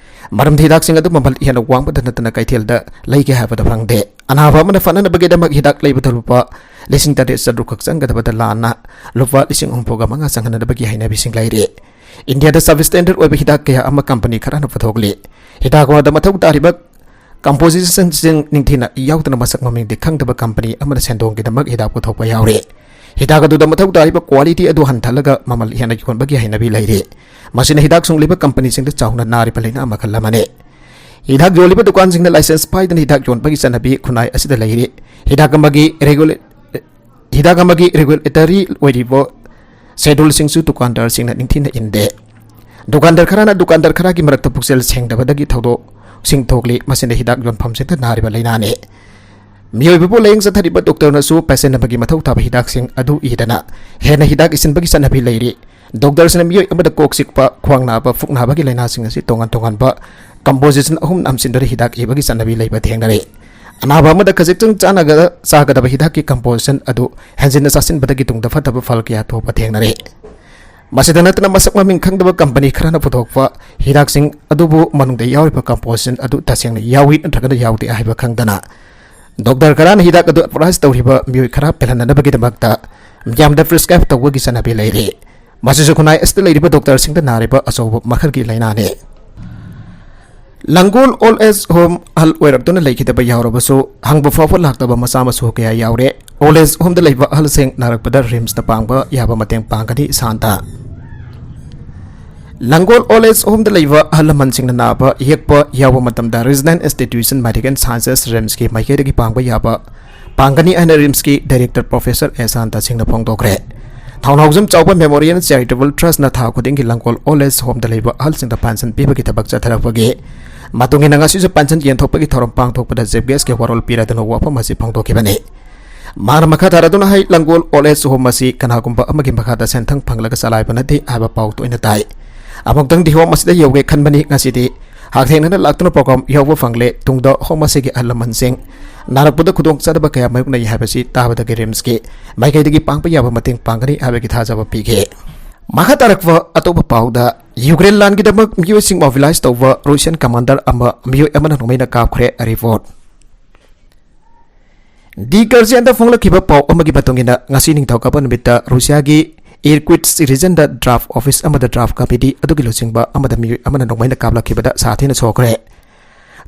ꯃꯔꯝꯗꯤ ꯍꯤꯗꯥꯛꯁꯤꯡ ꯑꯗꯨ ꯃꯃꯜ ꯍꯦꯟꯅ ꯋꯥꯡꯕꯗ ꯅꯠꯇꯅ ꯀꯩꯊꯦꯜꯗ ꯂꯩꯒꯦ ꯍꯥꯏꯕꯗ ꯐꯪꯗꯦ꯫ ꯑꯅꯥꯕ ꯑꯃꯅ ꯐꯅꯅꯕꯒꯤꯗꯃꯛ ꯍꯤꯗꯥꯛ ꯂꯩꯕꯗ ꯂꯨꯄꯥ ꯂꯤꯁꯤꯡ ꯇꯔꯦꯠ ꯆꯥꯇ꯭ꯔꯨꯛ ꯈꯛ ꯆꯪꯒꯗꯕꯗ ꯂꯥꯟꯅ ꯂꯨꯄꯥ ꯂꯤꯁꯤꯡ ꯍꯨꯝꯐꯨꯒ ꯃꯉꯥ ꯆꯪꯍꯟꯅꯕꯒꯤ ꯍꯩꯅꯕꯤꯁꯤꯡ ꯂꯩꯔꯤ꯫ ꯏꯟꯗꯤꯌꯥꯗ ꯁꯕ ꯁ꯭ꯇꯦꯟꯗꯔꯗ ꯑꯣꯏꯕ ꯍꯤꯗꯥꯛ ꯀꯌꯥ ꯑꯃ ꯀꯝꯄꯅꯤ ꯈꯔꯅ ꯄꯨꯊꯣꯛꯂꯤ꯫ ꯍꯤꯗꯥꯛ ꯑꯃꯗ ꯃꯊꯧ ꯇꯥꯔꯤꯕ ꯀꯝꯄꯣꯖꯤꯁꯟꯁꯤꯡ ꯅꯤꯡꯊꯤꯅ ꯌꯥꯎꯗꯅ ꯃꯁꯛ ꯃꯃꯤꯡꯗꯤ ꯈꯪꯗꯕ ꯀꯝꯄꯅꯤ ꯑꯃꯅ ꯁꯦꯟꯗꯣꯡꯒꯤꯗꯃꯛ ꯍꯤꯗꯥꯛ ꯄꯨꯊꯣꯛꯄ ꯌꯥꯎꯔꯤ꯫ ꯍꯤꯗꯥꯛ ꯑꯗꯨꯗ ꯃꯊꯧ ꯇꯥꯔꯤꯕ ꯀ꯭ꯋꯥꯂꯤꯇꯤ ꯑꯗꯨ ꯍꯟꯊꯍꯜꯂꯒ ꯃꯃꯜ ꯍꯦꯟꯅ ꯌꯣꯟꯕꯒꯤ ꯍꯩꯅꯕꯤ ꯂꯩꯔꯤ꯫ ꯃꯁꯤꯅ ꯍꯤꯗꯥꯛ ꯁꯨꯡꯂꯤꯕ ꯀꯝꯄꯅꯤꯁꯤꯡꯗ ꯆꯥꯎꯅ ꯅꯥꯔꯤꯕ ꯂꯥꯏꯅꯥ ꯃꯈꯜ ꯑꯃꯅꯤ꯫ ꯍꯤꯗꯥꯛ ꯌꯣꯜꯂꯤꯕ ꯗꯨꯀꯥꯟꯁꯤꯡꯅ ꯂꯥꯏꯁꯦꯟꯁ ꯄꯥꯏꯗꯅ ꯍꯤꯗꯥꯛ ꯌꯣꯟꯕꯒꯤ ꯆꯠꯅꯕꯤ ꯈꯨꯟꯅꯥꯏ ꯑꯁꯤꯗ ꯂꯩꯔꯤ꯫ ꯍꯤꯗꯥꯛ ꯑꯃꯒꯤ ꯔꯤꯒꯨꯂꯦ-, ꯍꯤꯗꯥꯛ ꯑꯃꯒꯤ ꯔꯤꯒꯨꯂꯦꯇꯔꯤ ꯑꯣꯏꯔꯤꯕ ꯁꯦꯗꯨꯜꯁꯤꯡꯁꯨ ꯗꯨꯀꯥꯟꯗꯥꯔꯁꯤꯡꯅ ꯅꯤꯡꯊꯤꯅ ꯏꯟꯗꯦ꯫ ꯗꯨꯀꯥꯟꯗꯥꯔ ꯈꯔꯅ ꯗꯨꯀꯥꯟꯗꯥꯔ ꯈꯔꯒꯤ ꯃꯔꯛꯇ ꯄꯨꯛꯆꯦꯜ ꯁꯦꯡꯗꯕꯗꯒꯤ ꯊꯧꯗꯣꯛꯁꯤꯡ ꯊꯣꯛꯂꯤ꯫ ꯃꯁꯤꯅ ꯍꯤꯗꯥꯛ ꯌꯣꯟꯐꯝꯁꯤꯡꯗ ꯅꯥꯔꯤꯕ ꯂꯥꯏꯅꯥꯅꯤ꯫ ꯃꯤꯑꯣꯏꯕꯕꯨ ꯂꯥꯌꯦꯡ ꯆꯠꯊꯔꯤꯕ ꯗꯣꯛꯇꯔꯅꯁꯨ ꯄꯦꯁꯦꯟ ꯑꯃꯒꯤ ꯃꯊꯧ ꯇꯥꯕ ꯍꯤꯗꯥꯛꯁꯤꯡ ꯑꯗꯨ ꯏꯗꯅ ꯍꯦꯟꯅ ꯍꯤꯗꯥꯛ ꯏꯁꯤꯟꯕꯒꯤ ꯆꯠꯅꯕꯤ ꯂꯩꯔꯤ꯫ ꯗꯣꯛꯇꯔꯁꯤꯡꯅ ꯃꯤꯑꯣꯏ ꯑꯃꯗ ꯀꯣꯛ ꯆꯤꯛꯄ, ꯈ꯭ꯋꯥꯡ ꯅꯥꯕ, ꯄꯨꯛ ꯅꯥꯕꯒꯤ ꯂꯥꯏꯅꯥꯁꯤꯡ ꯑꯁꯤ ꯇꯣꯉꯥꯟ ꯇꯣꯉꯥꯟꯕ ꯀꯝꯄꯣꯖꯤꯁꯟ ꯑꯍꯨꯝ ꯅꯝꯁꯤꯟꯗꯨꯅ ꯍꯤꯗꯥꯛ ꯏꯕꯒꯤ ꯆꯠꯅꯕꯤ ꯂꯩꯕ ꯊꯦꯡꯅꯔꯦ꯫ ꯑꯅꯥꯕ ꯑꯃꯗ ꯈꯖꯤꯛꯇꯪ ꯆꯥꯅꯒ-, ꯆꯥꯒꯗꯕ ꯍꯤꯗꯥꯛꯀꯤ ꯀꯝꯄꯣꯖꯤꯁꯟ ꯑꯗꯨ ꯍꯦꯟꯖꯤꯟꯅ ꯆꯥꯁꯤꯟꯕꯗꯒꯤ ꯇꯨꯡꯗ ꯐꯠꯇꯕ ꯐꯜ ꯀꯌꯥ ꯊꯣꯛꯄ ꯊꯦꯡꯅꯔꯦ꯫ ꯃꯁꯤꯗ ꯅꯠꯇꯅ, ꯃꯁꯛ ꯃꯃꯤꯡ ꯈꯪꯗꯕ ꯀꯝꯄꯅꯤ ꯈꯔꯅ ꯄꯨꯊꯣꯛꯄ ꯍꯤꯗꯥꯛꯁꯤꯡ ꯑꯗꯨꯕꯨ ꯃꯅꯨꯡꯗ ꯌꯥꯎꯔꯤꯕ ꯀꯝꯄꯣꯖꯤꯁꯟ ꯑꯗꯨ ꯇꯁꯦꯡꯅ ꯌꯥꯎꯏ ꯅꯠꯇ꯭ꯔꯒꯅ ꯌꯥꯎꯗꯦ ꯍꯥꯏꯕ ꯈꯪꯗꯅ, ꯗꯣꯛꯇꯔ ꯈꯔꯅ ꯍꯤꯗꯥꯛ ꯑꯗꯨ ꯑꯦꯗꯚꯔꯇꯥꯏꯖ ꯇꯧꯔꯤꯕ ꯃꯤꯑꯣꯏ ꯈꯔ ꯄꯦꯜꯍꯟꯅꯅꯕꯒꯤꯗꯃꯛꯇ ꯃꯤꯌꯥꯝꯗ ꯄ꯭ꯔꯤꯁꯀ꯭ꯔꯥꯏꯕ ꯇꯧꯕꯒꯤ ꯆꯠꯅꯕꯤ ꯂꯩꯔꯤ꯫ ꯃꯁꯤꯁꯨ ꯈꯨꯟꯅꯥꯏ ꯑꯁꯤꯗ ꯂꯩꯔꯤꯕ ꯗꯣꯛꯇꯔꯁꯤꯡꯗ ꯅꯥꯔꯤꯕ ꯑꯆꯧꯕ ꯃꯈꯜꯒꯤ ꯂꯥꯏꯅꯥꯅꯤ꯫ ꯂꯥꯡꯒꯣꯜ ꯑꯣꯜ ꯑꯦꯖ ꯍꯣꯝ ꯑꯍꯜ ꯑꯣꯏꯔꯛꯇꯨꯅ ꯂꯩꯈꯤꯗꯕ ꯌꯥꯎꯔꯕꯁꯨ, ꯍꯪꯕ ꯐꯥꯎꯕ ꯂꯥꯛꯇꯕ ꯃꯆꯥ ꯃꯁꯨ ꯀꯌꯥ ꯌꯥꯎꯔꯦ꯫ ꯑꯣꯜ ꯑꯦꯖ ꯍꯣꯝꯗ ꯂꯩꯕ ꯑꯍꯜꯁꯤꯡ ꯅꯥꯔꯛꯄꯗ ꯔꯤꯝꯁꯇ ꯄꯥꯡꯕ ꯌꯥꯕ ꯃꯇꯦꯡ ꯄꯥꯡꯒꯅꯤ ꯁꯥꯟꯇ꯫ ꯂꯥꯡꯒꯣꯜ ꯑꯣꯜ ꯑꯦꯖ ꯍꯣꯝꯗ ꯂꯩꯕ ꯑꯍꯜ ꯂꯃꯟꯁꯤꯡꯅ ꯅꯥꯕ ꯌꯦꯛꯄ ꯌꯥꯎꯕ ꯃꯇꯝꯗ ꯔꯤꯖꯅꯦꯜ ꯏꯟꯁꯇꯤꯇ꯭ꯌꯨꯁꯟ ꯃꯦꯗꯤꯀꯦꯜ ꯁꯥꯏꯟꯁꯦꯁ ꯔꯤꯝꯁꯀꯤ ꯃꯥꯏꯀꯩꯗꯒꯤ ꯄꯥꯡꯕ ꯌꯥꯕ ꯄꯥꯡꯒꯅꯤ ꯍꯥꯏꯅ ꯔꯤꯝꯁꯀꯤ ꯗꯥꯏꯔꯦꯛꯇꯔ ꯄ꯭ꯔꯣꯐꯦꯁꯔ ꯑꯦ ꯁꯥꯟꯇ ꯁꯤꯡꯅ ꯐꯣꯡꯗꯣꯛꯈ꯭ꯔꯦ꯫ ꯊꯧꯅꯥꯎꯖꯝ ꯆꯥꯎꯕ ꯃꯦꯃꯣꯔꯤꯌꯦꯜ ꯆꯦꯔꯤꯇꯦꯕꯜ ꯇ꯭ꯔꯁꯅ ꯊꯥ ꯈꯨꯗꯤꯡꯒꯤ ꯂꯥꯡꯒꯣꯜ ꯑꯣꯜ ꯑꯦꯖ ꯍꯣꯝꯗ ꯂꯩꯕ ꯑꯍꯜꯁꯤꯡꯗ ꯄꯦꯟꯁꯟ ꯄꯤꯕꯒꯤ ꯊꯕꯛ ꯆꯠꯊꯔꯛꯄꯒꯤ ꯃꯇꯨꯡ ꯏꯟꯅ ꯉꯁꯤꯁꯨ ꯄꯦꯟꯁꯟ ꯌꯦꯟꯊꯣꯛꯄꯒꯤ ꯊꯧꯔꯝ ꯄꯥꯡꯊꯣꯛꯄꯗ ꯖꯦ ꯕꯤ ꯑꯦꯁꯀꯤ ꯋꯥꯔꯣꯜ ꯄꯤꯔꯗꯨꯅ ꯋꯥꯐꯝ ꯑꯁꯤ ꯐꯣꯡꯗꯣꯛꯈꯤꯕꯅꯤ꯫ ꯃꯥꯅ ꯃꯈꯥ ꯇꯥꯔꯗꯨꯅ ꯍꯥꯏ, ꯂꯥꯡꯒꯣꯜ ꯑꯣꯜ ꯑꯦꯖ ꯍꯣꯝ ꯑꯁꯤ ꯀꯅꯥꯒꯨꯝꯕ ꯑꯃꯒꯤ ꯃꯈꯥꯗ ꯁꯦꯟꯊꯪ ꯐꯪꯂꯒ ꯆꯂꯥꯏꯕ ꯅꯠꯇꯦ ꯍꯥꯏꯕ ꯄꯥꯎ ꯇꯣꯏꯅ ꯇꯥꯏ꯫ ꯑꯃꯨꯛꯇꯪꯗꯤ ꯍꯣꯝ ꯑꯁꯤꯗ ꯌꯧꯒꯦ ꯈꯟꯕꯅꯤ, ꯉꯁꯤꯗꯤ ꯍꯛꯊꯦꯡꯅꯅ ꯂꯥꯛꯇꯨꯅ ꯄ꯭ꯔꯣꯒ꯭ꯔꯥꯝ ꯌꯥꯎꯕ ꯐꯪꯂꯦ꯫ ꯇꯨꯡꯗ ꯍꯣꯝ ꯑꯁꯤꯒꯤ ꯑꯍꯜ ꯂꯃꯟꯁꯤꯡ ꯅꯥꯔꯛꯄꯗ ꯈꯨꯗꯣꯡꯆꯥꯗꯕ ꯀꯌꯥ ꯃꯥꯌꯣꯛꯅꯩ ꯍꯥꯏꯕꯁꯤ ꯇꯥꯕꯗꯒꯤ ꯔꯤꯝꯁꯀꯤ ꯃꯥꯏꯀꯩꯗꯒꯤ ꯄꯥꯡꯕ ꯌꯥꯕ ꯃꯇꯦꯡ ꯄꯥꯡꯒꯅꯤ ꯍꯥꯏꯕꯒꯤ ꯊꯥꯖꯕ ꯄꯤꯈꯤ꯫ ꯃꯈꯥ ꯇꯥꯔꯛꯄ ꯑꯇꯣꯞꯄ ꯄꯥꯎꯗ, ꯌꯨꯀ꯭ꯔꯦꯟ ꯂꯥꯟꯒꯤꯗꯃꯛ ꯃꯤꯑꯣꯏꯁꯤꯡ ꯃꯣꯕꯤꯂꯥꯏꯖ ꯇꯧꯕ ꯔꯨꯁꯤꯌꯟ ꯀꯃꯥꯟꯗꯔ ꯑꯃ ꯃꯤꯑꯣꯏ ꯑꯃꯅ ꯅꯣꯡꯃꯩꯅ ꯀꯥꯞꯈ꯭ꯔꯦ꯫ ꯔꯤꯄꯣꯔꯠ꯫ ꯗꯤ ꯒꯥꯔꯖꯤꯌꯟꯗ ꯐꯣꯡꯂꯛꯈꯤꯕ ꯄꯥꯎ ꯑꯃꯒꯤ ꯃꯇꯨꯡ ꯏꯟꯅ, ꯉꯁꯤ ꯅꯤꯡꯊꯧꯀꯥꯕ ꯅꯨꯃꯤꯠꯇ ꯔꯨꯁꯤꯌꯥꯒꯤ Irkutsk regionꯗ draft office ꯑꯃꯗ draft committee ꯑꯗꯨꯒꯤ ꯂꯨꯆꯤꯡꯕ ꯑꯃꯗ ꯃꯤꯑꯣꯏ ꯑꯃꯅ ꯅꯣꯡꯃꯩꯅ ꯀꯥꯞꯂꯛꯈꯤꯕꯗ ꯁꯥ ꯊꯤꯅ ꯁꯣꯛꯈ꯭ꯔꯦ꯫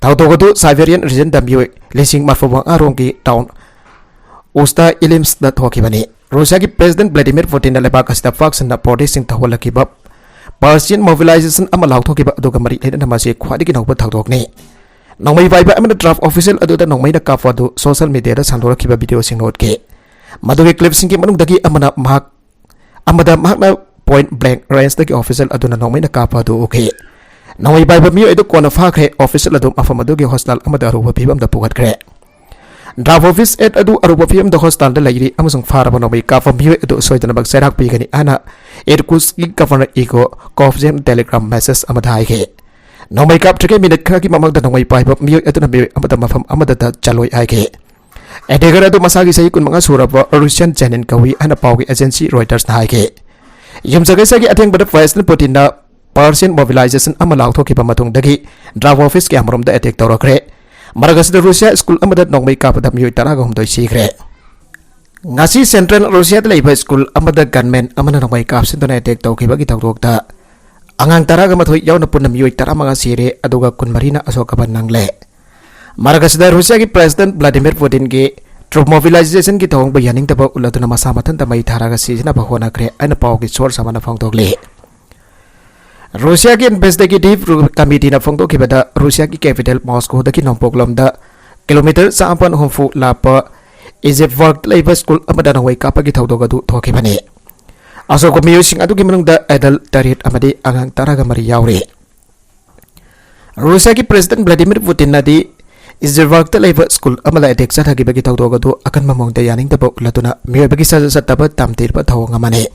ꯊꯧꯗꯣꯛ ꯑꯗꯨ Siberian regionꯗ ꯃꯤꯑꯣꯏ ꯂꯤꯁꯤꯡ ꯃꯔꯐꯨ ꯃꯉꯥ ꯔꯣꯝꯒꯤ town Usta Ilimskꯗ ꯊꯣꯛꯈꯤꯕꯅꯤ꯫ ꯔꯨꯁꯤꯌꯥꯒꯤ President Vladimir Putinꯅ ꯂꯩꯕꯥꯛ ꯑꯁꯤꯗ ꯄꯥꯛ ꯁꯟꯅ protestꯁꯤꯡ ꯊꯧꯍꯜꯂꯛꯈꯤꯕ Persian mobilization ꯑꯃ ꯂꯥꯎꯊꯣꯛꯈꯤꯕ ꯑꯗꯨꯒ ꯃꯔꯤ ꯂꯩꯅꯅ ꯃꯁꯤ ꯈ꯭ꯋꯥꯏꯗꯒꯤ ꯅꯧꯕ ꯊꯧꯗꯣꯛꯅꯤ꯫ ꯅꯣꯡꯃꯩ ꯄꯥꯏꯕ ꯑꯃꯅ draft official ꯑꯗꯨꯗ ꯅꯣꯡꯃꯩꯅ ꯀꯥꯞꯄ ꯑꯗꯨ social mediaꯗ ꯁꯟꯗꯣꯔꯛꯈꯤꯕ videoꯁꯤꯡꯅ ꯎꯠꯈꯤ꯫ ꯃꯗꯨꯒꯤ clipꯁꯤꯡꯒꯤ ꯃꯅꯨꯡꯗꯒꯤ ꯑꯃꯅ ꯃꯍꯥꯛ, ꯑꯃꯗ ꯃꯍꯥꯛꯅ point blank rangeꯗꯒꯤ official ꯑꯗꯨꯅ ꯅꯣꯡꯃꯩꯅ ꯀꯥꯞꯄ ꯑꯗꯨ ꯎꯈꯤ꯫ ꯅꯣꯡꯃꯩ ꯄꯥꯏꯕ ꯃꯤꯑꯣꯏ ꯑꯗꯨ ꯀꯣꯟꯅ ꯐꯥꯈ꯭ꯔꯦ꯫ Official ꯑꯗꯨ ꯃꯐꯝ ꯑꯗꯨꯒꯤ hospital ꯑꯃꯗ ꯑꯔꯨꯕ ꯐꯤꯕꯝꯗ ꯄꯨꯈꯠꯈ꯭ꯔꯦ꯫ Draft office ꯑꯗꯨ ꯑꯔꯨꯕ ꯐꯤꯕꯝꯗ hospitalꯗ ꯂꯩꯔꯤ ꯑꯃꯁꯨꯡ ꯐꯥꯔꯕ ꯅꯣꯡꯃꯩ ꯀꯥꯞꯄ ꯃꯤꯑꯣꯏ ꯑꯗꯨ ꯁꯣꯏꯗꯅꯃꯛ ꯆꯩꯔꯥꯛ ꯄꯤꯒꯅꯤ ꯍꯥꯏꯅ Irkutskꯀꯤ Governor Igor Kovzem Telegram message ꯑꯃꯗ ꯍꯥꯏꯈꯤ꯫ ꯅꯣꯡꯃꯩ ꯀꯥꯞꯇ꯭ꯔꯤꯉꯩ minute ꯈꯔꯒꯤ ꯃꯃꯥꯡꯗ ꯅꯣꯡꯃꯩ ꯄꯥꯏꯕ ꯃꯤꯑꯣꯏ ꯑꯗꯨꯅ ꯃꯤꯑꯣꯏ ꯑꯃꯗ ꯃꯐꯝ ꯑꯃꯗꯇ ꯆꯠꯂꯣꯏ ꯍꯥꯏꯈꯤ꯫ Attacker ꯑꯗꯨ ꯃꯁꯥꯒꯤ ꯆꯍꯤ ꯀꯨꯟꯃꯉꯥ ꯁꯨꯔꯕ Russian Janin ꯀꯧꯏ ꯍꯥꯏꯅ ꯄꯥꯎꯒꯤ agency Reutersꯅ ꯍꯥꯏꯈꯤ꯫ ꯌꯨꯝꯁꯀꯩꯁꯒꯤ ꯑꯊꯦꯡꯕꯗ President Putinꯅ Persian mobilization ꯑꯃ ꯂꯥꯎꯊꯣꯛꯈꯤꯕ ꯃꯇꯨꯡꯗꯒꯤ draft office ꯀꯌꯥꯃꯔꯣꯝꯗ attack ꯇꯧꯔꯛꯈ꯭ꯔꯦ꯫ ꯃꯔꯛ ꯑꯁꯤꯗ ꯔꯨꯁꯤꯌꯥ ꯁ꯭ꯀꯨꯜ ꯑꯃꯗ ꯅꯣꯡꯃꯩ ꯀꯥꯞꯄꯗ ꯃꯤꯑꯣꯏ ꯇꯔꯥꯒ ꯍꯨꯝꯗꯣꯏ ꯁꯤꯈ꯭ꯔꯦ꯫ ꯉꯁꯤ Central ꯔꯨꯁꯤꯌꯥꯗ ꯂꯩꯕ ꯁ꯭ꯀꯨꯜ ꯑꯃꯗ gunman ꯑꯃꯅ ꯅꯣꯡꯃꯩ ꯀꯥꯞꯁꯤꯟꯗꯨꯅ attack ꯇꯧꯈꯤꯕꯒꯤ ꯊꯧꯗꯣꯛꯇ ꯑꯉꯥꯡ ꯇꯔꯥꯒ ꯃꯥꯊꯣꯏ ꯌꯥꯎꯅ ꯄꯨꯟꯅ ꯃꯤꯑꯣꯏ ꯇꯔꯥꯃꯉꯥ ꯁꯤꯔꯦ, ꯑꯗꯨꯒ ꯀꯨꯟꯃꯔꯤꯅ ꯑꯁꯣꯛ ꯑꯄꯟ ꯅꯪꯂꯦ꯫ ꯃꯔꯛ ꯑꯁꯤꯗ ꯔꯨꯁꯤꯌꯥꯒꯤ President Vladimir Putinꯒꯤ troop mobilizationꯒꯤ ꯊꯧꯑꯣꯡꯕꯨ ꯌꯥꯅꯤꯡꯗꯕ ꯎꯠꯂꯗꯨꯅ ꯃꯁꯥ ꯃꯊꯟꯇ ꯃꯩ ꯊꯥꯔꯒ ꯁꯤꯖꯤꯟꯅꯕ ꯍꯣꯠꯅꯈ꯭ꯔꯦ ꯍꯥꯏꯅ ꯄꯥꯎꯒꯤ source ꯑꯃꯅ ꯐꯣꯡꯗꯣꯛꯂꯤ꯫ ꯔꯨꯁꯤꯌꯥꯒꯤ investigative committeeꯅ ꯐꯣꯡꯗꯣꯛꯈꯤꯕꯗ, ꯔꯨꯁꯤꯌꯥꯒꯤ capital Moscowꯗꯒꯤ ꯅꯣꯡꯄꯣꯛꯂꯣꯝꯗ kilometre ꯆꯥꯃꯥꯄꯟ ꯍꯨꯝꯐꯨ ꯂꯥꯞꯄ Izhevskꯗ ꯂꯩꯕ ꯁ꯭ꯀꯨꯜ ꯑꯃꯗ ꯅꯣꯡꯃꯩ ꯀꯥꯞꯄꯒꯤ ꯊꯧꯗꯣꯛ ꯑꯗꯨ ꯊꯣꯛꯈꯤꯕꯅꯤ꯫ ꯑꯁꯣꯛꯄ ꯃꯤꯑꯣꯏꯁꯤꯡ ꯑꯗꯨꯒꯤ ꯃꯅꯨꯡꯗ adult ꯇꯔꯦꯠ ꯑꯃꯗꯤ ꯑꯉꯥꯡ ꯇꯔꯥꯒ ꯃꯔꯤ ꯌꯥꯎꯔꯤ꯫ ꯔꯨꯁꯤꯌꯥꯒꯤ President Vladimir Putinꯅꯗꯤ Izhevskꯗ ꯂꯩꯕ ꯁ꯭ꯀꯨꯜ ꯑꯃꯗ attack ꯆꯠꯊꯈꯤꯕꯒꯤ ꯊꯧꯗꯣꯛ ꯑꯗꯨ ꯑꯀꯟꯕ ꯃꯑꯣꯡꯗ ꯌꯥꯅꯤꯡꯗꯕ ꯎꯠꯂꯗꯨꯅ ꯃꯤꯑꯣꯏꯕꯒꯤ ꯁꯥꯖꯠ ꯆꯠꯇꯕ ꯇꯝꯊꯤꯔꯕ ꯊꯧꯑꯣꯡ ꯑꯃꯅꯤ꯫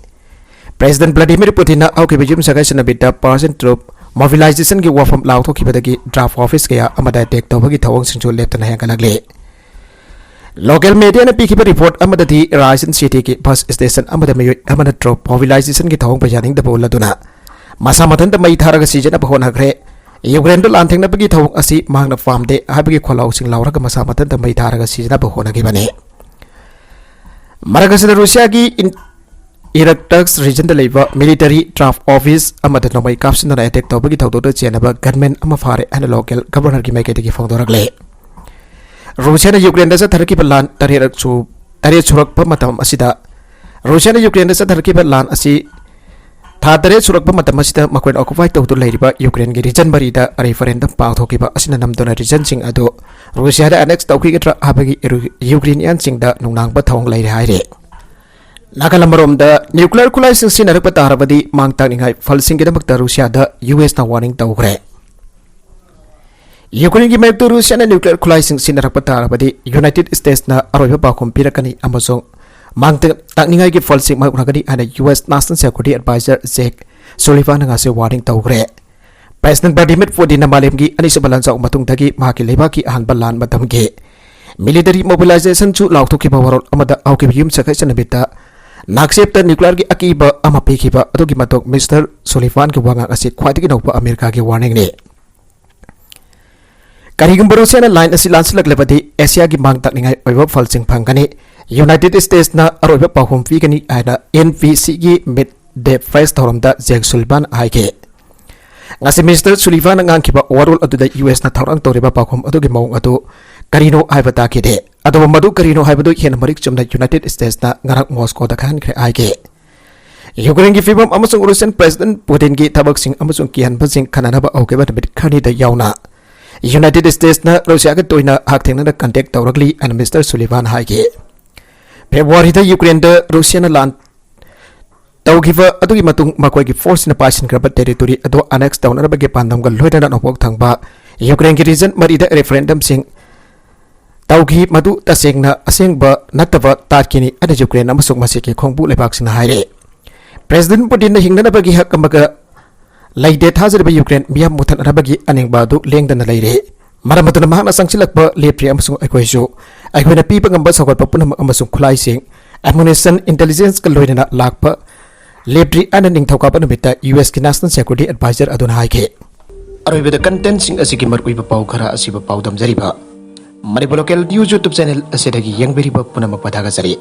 President Vladimir Putinꯅ ꯍꯧꯈꯤꯕ ꯌꯨꯝꯁꯀꯩꯁ ꯅꯨꯃꯤꯠꯇ Persian troop mobilizationꯒꯤ ꯋꯥꯐꯝ ꯂꯥꯎꯊꯣꯛꯈꯤꯕꯗꯒꯤ draft office ꯀꯌꯥ ꯑꯃꯗ attack ꯇꯧꯕꯒꯤ ꯊꯧꯑꯣꯡꯁꯤꯡꯁꯨ ꯂꯦꯞꯇꯅ ꯍꯦꯟꯒꯠꯂꯛꯂꯤ꯫ Local mediaꯅ ꯄꯤꯈꯤꯕ report ꯑꯃꯗꯗꯤ Ryazan cityꯒꯤ bus station ꯑꯃꯗ ꯃꯤꯑꯣꯏ ꯑꯃꯅ troop mobilizationꯒꯤ ꯊꯧꯑꯣꯡꯕꯨ ꯌꯥꯅꯤꯡꯗꯕ ꯎꯠꯂꯗꯨꯅ ꯃꯁꯥ ꯃꯊꯟꯇ ꯃꯩ ꯊꯥꯔꯒ ꯁꯤꯖꯤꯟꯅꯕ ꯍꯣꯠꯅꯈ꯭ꯔꯦ꯫ Ukraineꯗ ꯂꯥꯟꯊꯦꯡꯅꯕꯒꯤ ꯊꯧꯑꯣꯡ ꯑꯁꯤ ꯃꯍꯥꯛꯅ ꯄꯥꯝꯗꯦ ꯍꯥꯏꯕꯒꯤ ꯈꯣꯜꯂꯥꯎꯁꯤꯡ ꯂꯥꯎꯔꯒ ꯃꯁꯥ ꯃꯊꯟꯇ ꯃꯩ ꯊꯥꯔꯒ ꯁꯤꯖꯤꯟꯅꯕ ꯍꯣꯠꯅꯈꯤꯕꯅꯤ꯫ ꯃꯔꯛ ꯑꯁꯤꯗ ꯔꯨꯁꯤꯌꯥꯒꯤ in-, ꯏꯔꯛꯇꯛꯁ ꯔꯤꯖꯟꯗ ꯂꯩꯕ ꯃꯤꯂꯤꯇꯔꯤ ꯇꯔꯐ ꯑꯣꯐꯤꯁ ꯑꯃꯗ ꯅꯣꯡꯃꯩ ꯀꯥꯞꯁꯤꯟꯗꯨꯅ ꯑꯦꯇꯦꯛ ꯇꯧꯕꯒꯤ ꯊꯧꯗꯣꯛꯇ ꯆꯦꯟꯅꯕ ꯒꯟꯃꯦꯟ ꯑꯃ ꯐꯥꯔꯦ ꯍꯥꯏꯅ ꯂꯣꯀꯦꯜ ꯒꯕꯔꯅꯔꯒꯤ ꯃꯥꯏꯀꯩꯗꯒꯤ ꯐꯣꯡꯗꯣꯔꯛꯂꯦ꯫ ꯔꯨꯁꯤꯌꯥꯅ ꯌꯨꯀ꯭ꯔꯦꯟꯗ ꯆꯠꯊꯔꯛꯈꯤꯕ ꯂꯥꯟ ꯇꯔꯦꯠꯔꯛ ꯁꯨ-, ꯇꯔꯦꯠ ꯁꯨꯔꯛꯄ ꯃꯇꯝ ꯑꯁꯤꯗ, ꯔꯨꯁꯤꯌꯥꯅ ꯌꯨꯀ꯭ꯔꯦꯟꯗ ꯆꯠꯊꯔꯛꯈꯤꯕ ꯂꯥꯟ ꯑꯁꯤ ꯊꯥ ꯇꯔꯦꯠ ꯁꯨꯔꯛꯄ ꯃꯇꯝ ꯑꯁꯤꯗ ꯃꯈꯣꯏꯅ ꯑꯣꯀꯨꯄꯥꯏ ꯇꯧꯗꯨꯅ ꯂꯩꯔꯤꯕ ꯌꯨꯀ꯭ꯔꯦꯟꯒꯤ ꯔꯤꯖꯟ ꯃꯔꯤꯗ ꯔꯦꯐꯔꯦꯟꯗꯝ ꯄꯥꯡꯊꯣꯛꯈꯤꯕ ꯑꯁꯤꯅ ꯅꯝꯗꯨꯅ ꯔꯤꯖꯟꯁꯤꯡ ꯑꯗꯨ ꯔꯨꯁꯤꯌꯥꯗ ꯑꯦꯅꯦꯛꯁ ꯇꯧꯈꯤꯒꯗ꯭ꯔꯥ ꯍꯥꯏꯕꯒꯤ ꯏꯔꯨ-, ꯌꯨꯀ꯭ꯔꯦꯅꯤꯌꯥꯟꯁꯤꯡꯗ ꯅꯨꯡꯅꯥꯡꯕ ꯊꯧꯑꯣꯡ ꯂꯩꯔꯦ ꯍꯥꯏꯔꯦ꯫ ꯅꯥꯀꯜ ꯑꯃꯔꯣꯝꯗ, ꯅ꯭ꯌꯨꯀ꯭ꯂꯤꯌꯔ ꯈꯨꯠꯂꯥꯏꯁꯤꯡ ꯁꯤꯖꯤꯟꯅꯔꯛꯄ ꯇꯥꯔꯕꯗꯤ ꯃꯥꯡ ꯇꯥꯛꯅꯤꯡꯉꯥꯏ ꯐꯜꯁꯤꯡꯒꯤꯗꯃꯛꯇ ꯔꯨꯁꯤꯌꯥꯗ ꯌꯨ ꯑꯦꯁꯅ ꯋꯥꯔꯅꯤꯡ ꯇꯧꯈ꯭ꯔꯦ꯫ ꯌꯨꯀ꯭ꯔꯦꯟꯒꯤ ꯃꯥꯌꯣꯛꯇ ꯔꯨꯁꯤꯌꯥꯅ ꯅ꯭ꯌꯨꯀ꯭ꯂꯤꯌꯔ ꯈꯨꯠꯂꯥꯏꯁꯤꯡ ꯁꯤꯖꯤꯟꯅꯔꯛꯄ ꯇꯥꯔꯕꯗꯤ ꯌꯨꯅꯥꯏꯇꯦꯗ ꯁ꯭ꯇꯦꯠꯁꯅ ꯑꯔꯣꯏꯕ ꯄꯥꯎꯈꯨꯝ ꯄꯤꯔꯛꯀꯅꯤ ꯑꯃꯁꯨꯡ ꯃꯥꯡ ꯇꯥꯛꯅꯤꯡꯉꯥꯏꯒꯤ ꯐꯜꯁꯤꯡ ꯃꯥꯌꯣꯛꯅꯒꯅꯤ ꯍꯥꯏꯅ U S national security adviser Jake ꯁꯨꯂꯤꯚꯥꯟꯅ ꯉꯁꯤ ꯋꯥꯔꯅꯤꯡ ꯇꯧꯈ꯭ꯔꯦ꯫ ꯄ꯭ꯔꯦꯁꯤꯗꯦꯟꯠ ꯚ꯭ꯂꯥꯗꯤꯃꯤꯔ ꯄꯨꯇꯤꯟꯅ ꯃꯥꯂꯦꯝꯒꯤ ꯑꯅꯤꯁꯨꯕ ꯂꯥꯟꯖꯥꯎ ꯃꯇꯨꯡꯗꯒꯤ ꯃꯍꯥꯛꯀꯤ ꯂꯩꯕꯥꯛꯀꯤ ꯑꯍꯥꯟꯕ ꯂꯥꯟ ꯃꯇꯝꯒꯤ ꯃꯤꯂꯤꯇꯔꯤ ꯃꯣꯕꯤꯂꯥꯏꯖꯦꯁꯟꯁꯨ ꯂꯥꯎꯊꯣꯛꯈꯤꯕ ꯋꯥꯔꯣꯜ ꯑꯃꯗ ꯍꯧꯈꯤꯕ ꯌꯨꯝꯁꯀꯩꯁ ꯅꯨꯃꯤꯠꯇ ꯅꯥꯛꯁꯦꯞꯇ ꯅ꯭ꯌꯨꯀ꯭ꯂꯤꯌꯔꯒꯤ ꯑꯀꯤꯕ ꯑꯃ ꯄꯤꯈꯤꯕ ꯑꯗꯨꯒꯤ ꯃꯇꯨꯡ ꯃꯤꯁꯇꯔ ꯁꯨꯂꯤꯚꯥꯟꯒꯤ ꯋꯥꯉꯥꯡ ꯑꯁꯤ ꯈ꯭ꯋꯥꯏꯗꯒꯤ ꯅꯧꯕ ꯑꯃꯦꯔꯤꯀꯥꯒꯤ ꯋꯥꯔꯅꯤꯡꯅꯤ꯫ ꯀꯔꯤꯒꯨꯝꯕ ꯔꯨꯁꯤꯌꯥꯅ ꯂꯥꯏꯟ ꯑꯁꯤ ꯂꯥꯟꯁꯤꯜꯂꯛꯂꯕꯗꯤ ꯑꯦꯁꯤꯌꯥꯒꯤ ꯃꯥꯡ ꯇꯥꯛꯅꯤꯡꯉꯥꯏ ꯑꯣꯏꯕ ꯐꯜꯁꯤꯡ ꯐꯪꯒꯅꯤ꯫ ꯌꯨꯅꯥꯏꯇꯦꯗ ꯁ꯭ꯇꯦꯠꯁꯅ ꯑꯔꯣꯏꯕ ꯄꯥꯎꯈꯨꯝ ꯄꯤꯒꯅꯤ ꯍꯥꯏꯅ ꯑꯦꯟ ꯕꯤ ꯁꯤꯒꯤ ꯃꯤꯗ ꯗꯦ ꯐꯦꯁ ꯊꯧꯔꯝꯗ ꯖꯦꯛ ꯁꯨꯂꯤꯚꯥꯟ ꯍꯥꯏꯈꯤ꯫ ꯉꯁꯤ ꯃꯤꯁꯇꯔ ꯁꯨꯂꯤꯚꯥꯟꯅ ꯉꯥꯡꯈꯤꯕ ꯋꯥꯔꯣꯜ ꯑꯗꯨꯗ ꯌꯨ ꯑꯦꯁꯅ ꯊꯧꯔꯥꯡ ꯇꯧꯔꯤꯕ ꯄꯥꯎꯈꯨꯝ ꯑꯗꯨꯒꯤ ꯃꯑꯣꯡ ꯑꯗꯨ ꯀꯔꯤꯅꯣ ꯍꯥꯏꯕ ꯇꯥꯈꯤꯗꯦ꯫ ꯑꯗꯨꯕꯨ ꯃꯗꯨ ꯀꯔꯤꯅꯣ ꯍꯥꯏꯕꯗꯨ ꯍꯦꯟꯅ ꯃꯔꯤꯛ ꯆꯨꯝꯅ ꯌꯨꯅꯥꯏꯇꯦꯗ ꯁ꯭ꯇꯦꯠꯁꯅ ꯉꯔꯥꯡ ꯃꯣꯁꯀꯣꯗ ꯈꯪꯍꯟꯈ꯭ꯔꯦ ꯍꯥꯏꯈꯤ꯫ ꯌꯨꯀ꯭ꯔꯦꯟꯒꯤ ꯐꯤꯕꯝ ꯑꯃꯁꯨꯡ ꯔꯨꯁꯤꯌꯟ ꯄ꯭ꯔꯦꯁꯤꯗꯦꯟꯠ ꯄꯨꯇꯤꯟꯒꯤ ꯊꯕꯛꯁꯤꯡ ꯑꯃꯁꯨꯡ ꯀꯤꯍꯟꯕꯁꯤꯡ ꯈꯟꯅꯅꯕ ꯍꯧꯈꯤꯕ ꯅꯨꯃꯤꯠ ꯈꯔꯅꯤꯗ ꯌꯥꯎꯅ ꯌꯨꯅꯥꯏꯇꯦꯗ ꯁ꯭ꯇꯦꯠꯁꯅ ꯔꯨꯁꯤꯌꯥꯒ ꯇꯣꯏꯅ ꯍꯛꯊꯦꯡꯅꯅ ꯀꯟꯇꯦꯛ ꯇꯧꯔꯛꯂꯤ ꯍꯥꯏꯅ ꯃꯤꯁꯇꯔ ꯁꯨꯂꯤꯚꯥꯟ ꯍꯥꯏꯈꯤ꯫ ꯐꯦꯕ꯭ꯔꯨꯋꯥꯔꯤꯗ ꯌꯨꯀ꯭ꯔꯦꯟꯗ ꯔꯨꯁꯤꯌꯥꯅ ꯂꯥꯟ ꯇꯧꯈꯤꯕ ꯑꯗꯨꯒꯤ ꯃꯇꯨꯡ ꯃꯈꯣꯏꯒꯤ ꯐꯣꯔꯁꯁꯤꯅ ꯄꯥꯏꯁꯤꯟꯈ꯭ꯔꯕ ꯇꯦꯔꯤꯇꯣꯔꯤ ꯑꯗꯨ ꯑꯦꯅꯦꯛꯁ ꯇꯧꯅꯅꯕꯒꯤ ꯄꯥꯟꯗꯝꯒ ꯂꯣꯏꯅꯅ ꯅꯣꯡꯄꯣꯛ ꯊꯪꯕ ꯌꯨꯀ꯭ꯔꯦꯟꯒꯤ ꯔꯤꯖꯟ ꯃꯔꯤꯗ ꯔꯦꯐꯔꯦꯟꯗꯝꯁꯤꯡ ꯇꯧꯈꯤ, ꯃꯗꯨ ꯇꯁꯦꯡꯅ ꯑꯁꯦꯡꯕ ꯅꯠꯇꯕ ꯇꯥꯠꯀꯤꯅꯤ ꯍꯥꯏꯅ ꯌꯨꯀ꯭ꯔꯦꯟ ꯑꯃꯁꯨꯡ ꯃꯁꯤꯒꯤ ꯈꯣꯡꯕꯨ ꯂꯩꯕꯥꯛꯁꯤꯡꯅ ꯍꯥꯏꯔꯦ꯫ ꯄ꯭ꯔꯦꯁꯤꯗꯦꯟꯠ ꯄꯨꯇꯤꯟꯅ ꯍꯤꯡꯅꯅꯕꯒꯤ ꯍꯛ ꯑꯃꯒ ꯂꯩꯇꯦ ꯊꯥꯖꯔꯤꯕ ꯌꯨꯀ꯭ꯔꯦꯟ ꯃꯤꯌꯥꯝ ꯃꯨꯠꯊꯠꯅꯅꯕꯒꯤ ꯑꯅꯤꯡꯕ ꯑꯗꯨ ꯂꯦꯡꯗꯅ ꯂꯩꯔꯦ꯫ ꯃꯔꯝ ꯑꯗꯨꯅ ꯃꯍꯥꯛꯅ ꯆꯪꯁꯤꯜꯂꯛꯄ ꯂꯦꯞꯇ꯭ꯔꯤ ꯑꯃꯁꯨꯡ ꯑꯩꯈꯣꯏꯁꯨ ꯑꯩꯈꯣꯏꯅ ꯄꯤꯕ ꯉꯝꯕ ꯁꯧꯒꯠꯄ ꯄꯨꯝꯅꯃꯛ ꯑꯃꯁꯨꯡ ꯈꯨꯠꯂꯥꯏꯁꯤꯡ, ꯑꯦꯃꯨꯅꯤꯁꯟ, ꯏꯟꯇꯦꯂꯤꯖꯦꯟꯁꯀ ꯂꯣꯏꯅꯅ ꯂꯥꯛꯄ ꯂꯦꯞꯇ꯭ꯔꯤ ꯍꯥꯏꯅ ꯅꯤꯡꯊꯧꯀꯥꯕ ꯅꯨꯃꯤꯠꯇ ꯌꯨ ꯑꯦꯁꯀꯤ ꯅꯦꯁꯅꯦꯜ ꯁꯦꯀ꯭ꯌꯨꯔꯤꯇꯤ ꯑꯦꯗꯚꯥꯏꯖꯔ ꯑꯗꯨꯅ ꯍꯥꯏꯈꯤ꯫ ꯑꯔꯣꯏꯕꯗ ꯀꯟꯇꯦꯟꯠꯁꯤꯡ ꯑꯁꯤꯒꯤ ꯃꯔꯨꯑꯣꯏꯕ ꯄꯥꯎ ꯈꯔ ꯑꯁꯤꯕꯨ ꯄꯥꯎꯗꯝꯖꯔꯤꯕ Manipur local news YouTube channel ꯑꯁꯤꯗꯒꯤ ꯌꯦꯡꯕꯤꯔꯤꯕ ꯄꯨꯝꯅꯃꯛꯄꯨ ꯊꯥꯒꯠꯆꯔꯤ꯫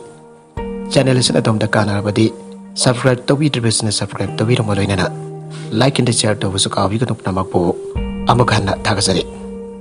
ꯆꯦꯅꯦꯜ ꯑꯁꯤꯅ ꯑꯗꯣꯝꯗ ꯀꯥꯟꯅꯔꯕꯗꯤ Subscribe ꯇꯧꯕꯤꯗ꯭ꯔꯤꯕꯁꯤꯅ subscribe ꯇꯧꯕꯤꯔꯝꯕ ꯂꯣꯏꯅꯅ like and share ꯇꯧꯕꯁꯨ ꯀꯥꯎꯕꯤꯒꯅꯨ꯫ ꯄꯨꯝꯅꯃꯛꯄꯨ ꯑꯃꯨꯛ ꯍꯟꯅ ꯊꯥꯒꯠꯆꯔꯤ꯫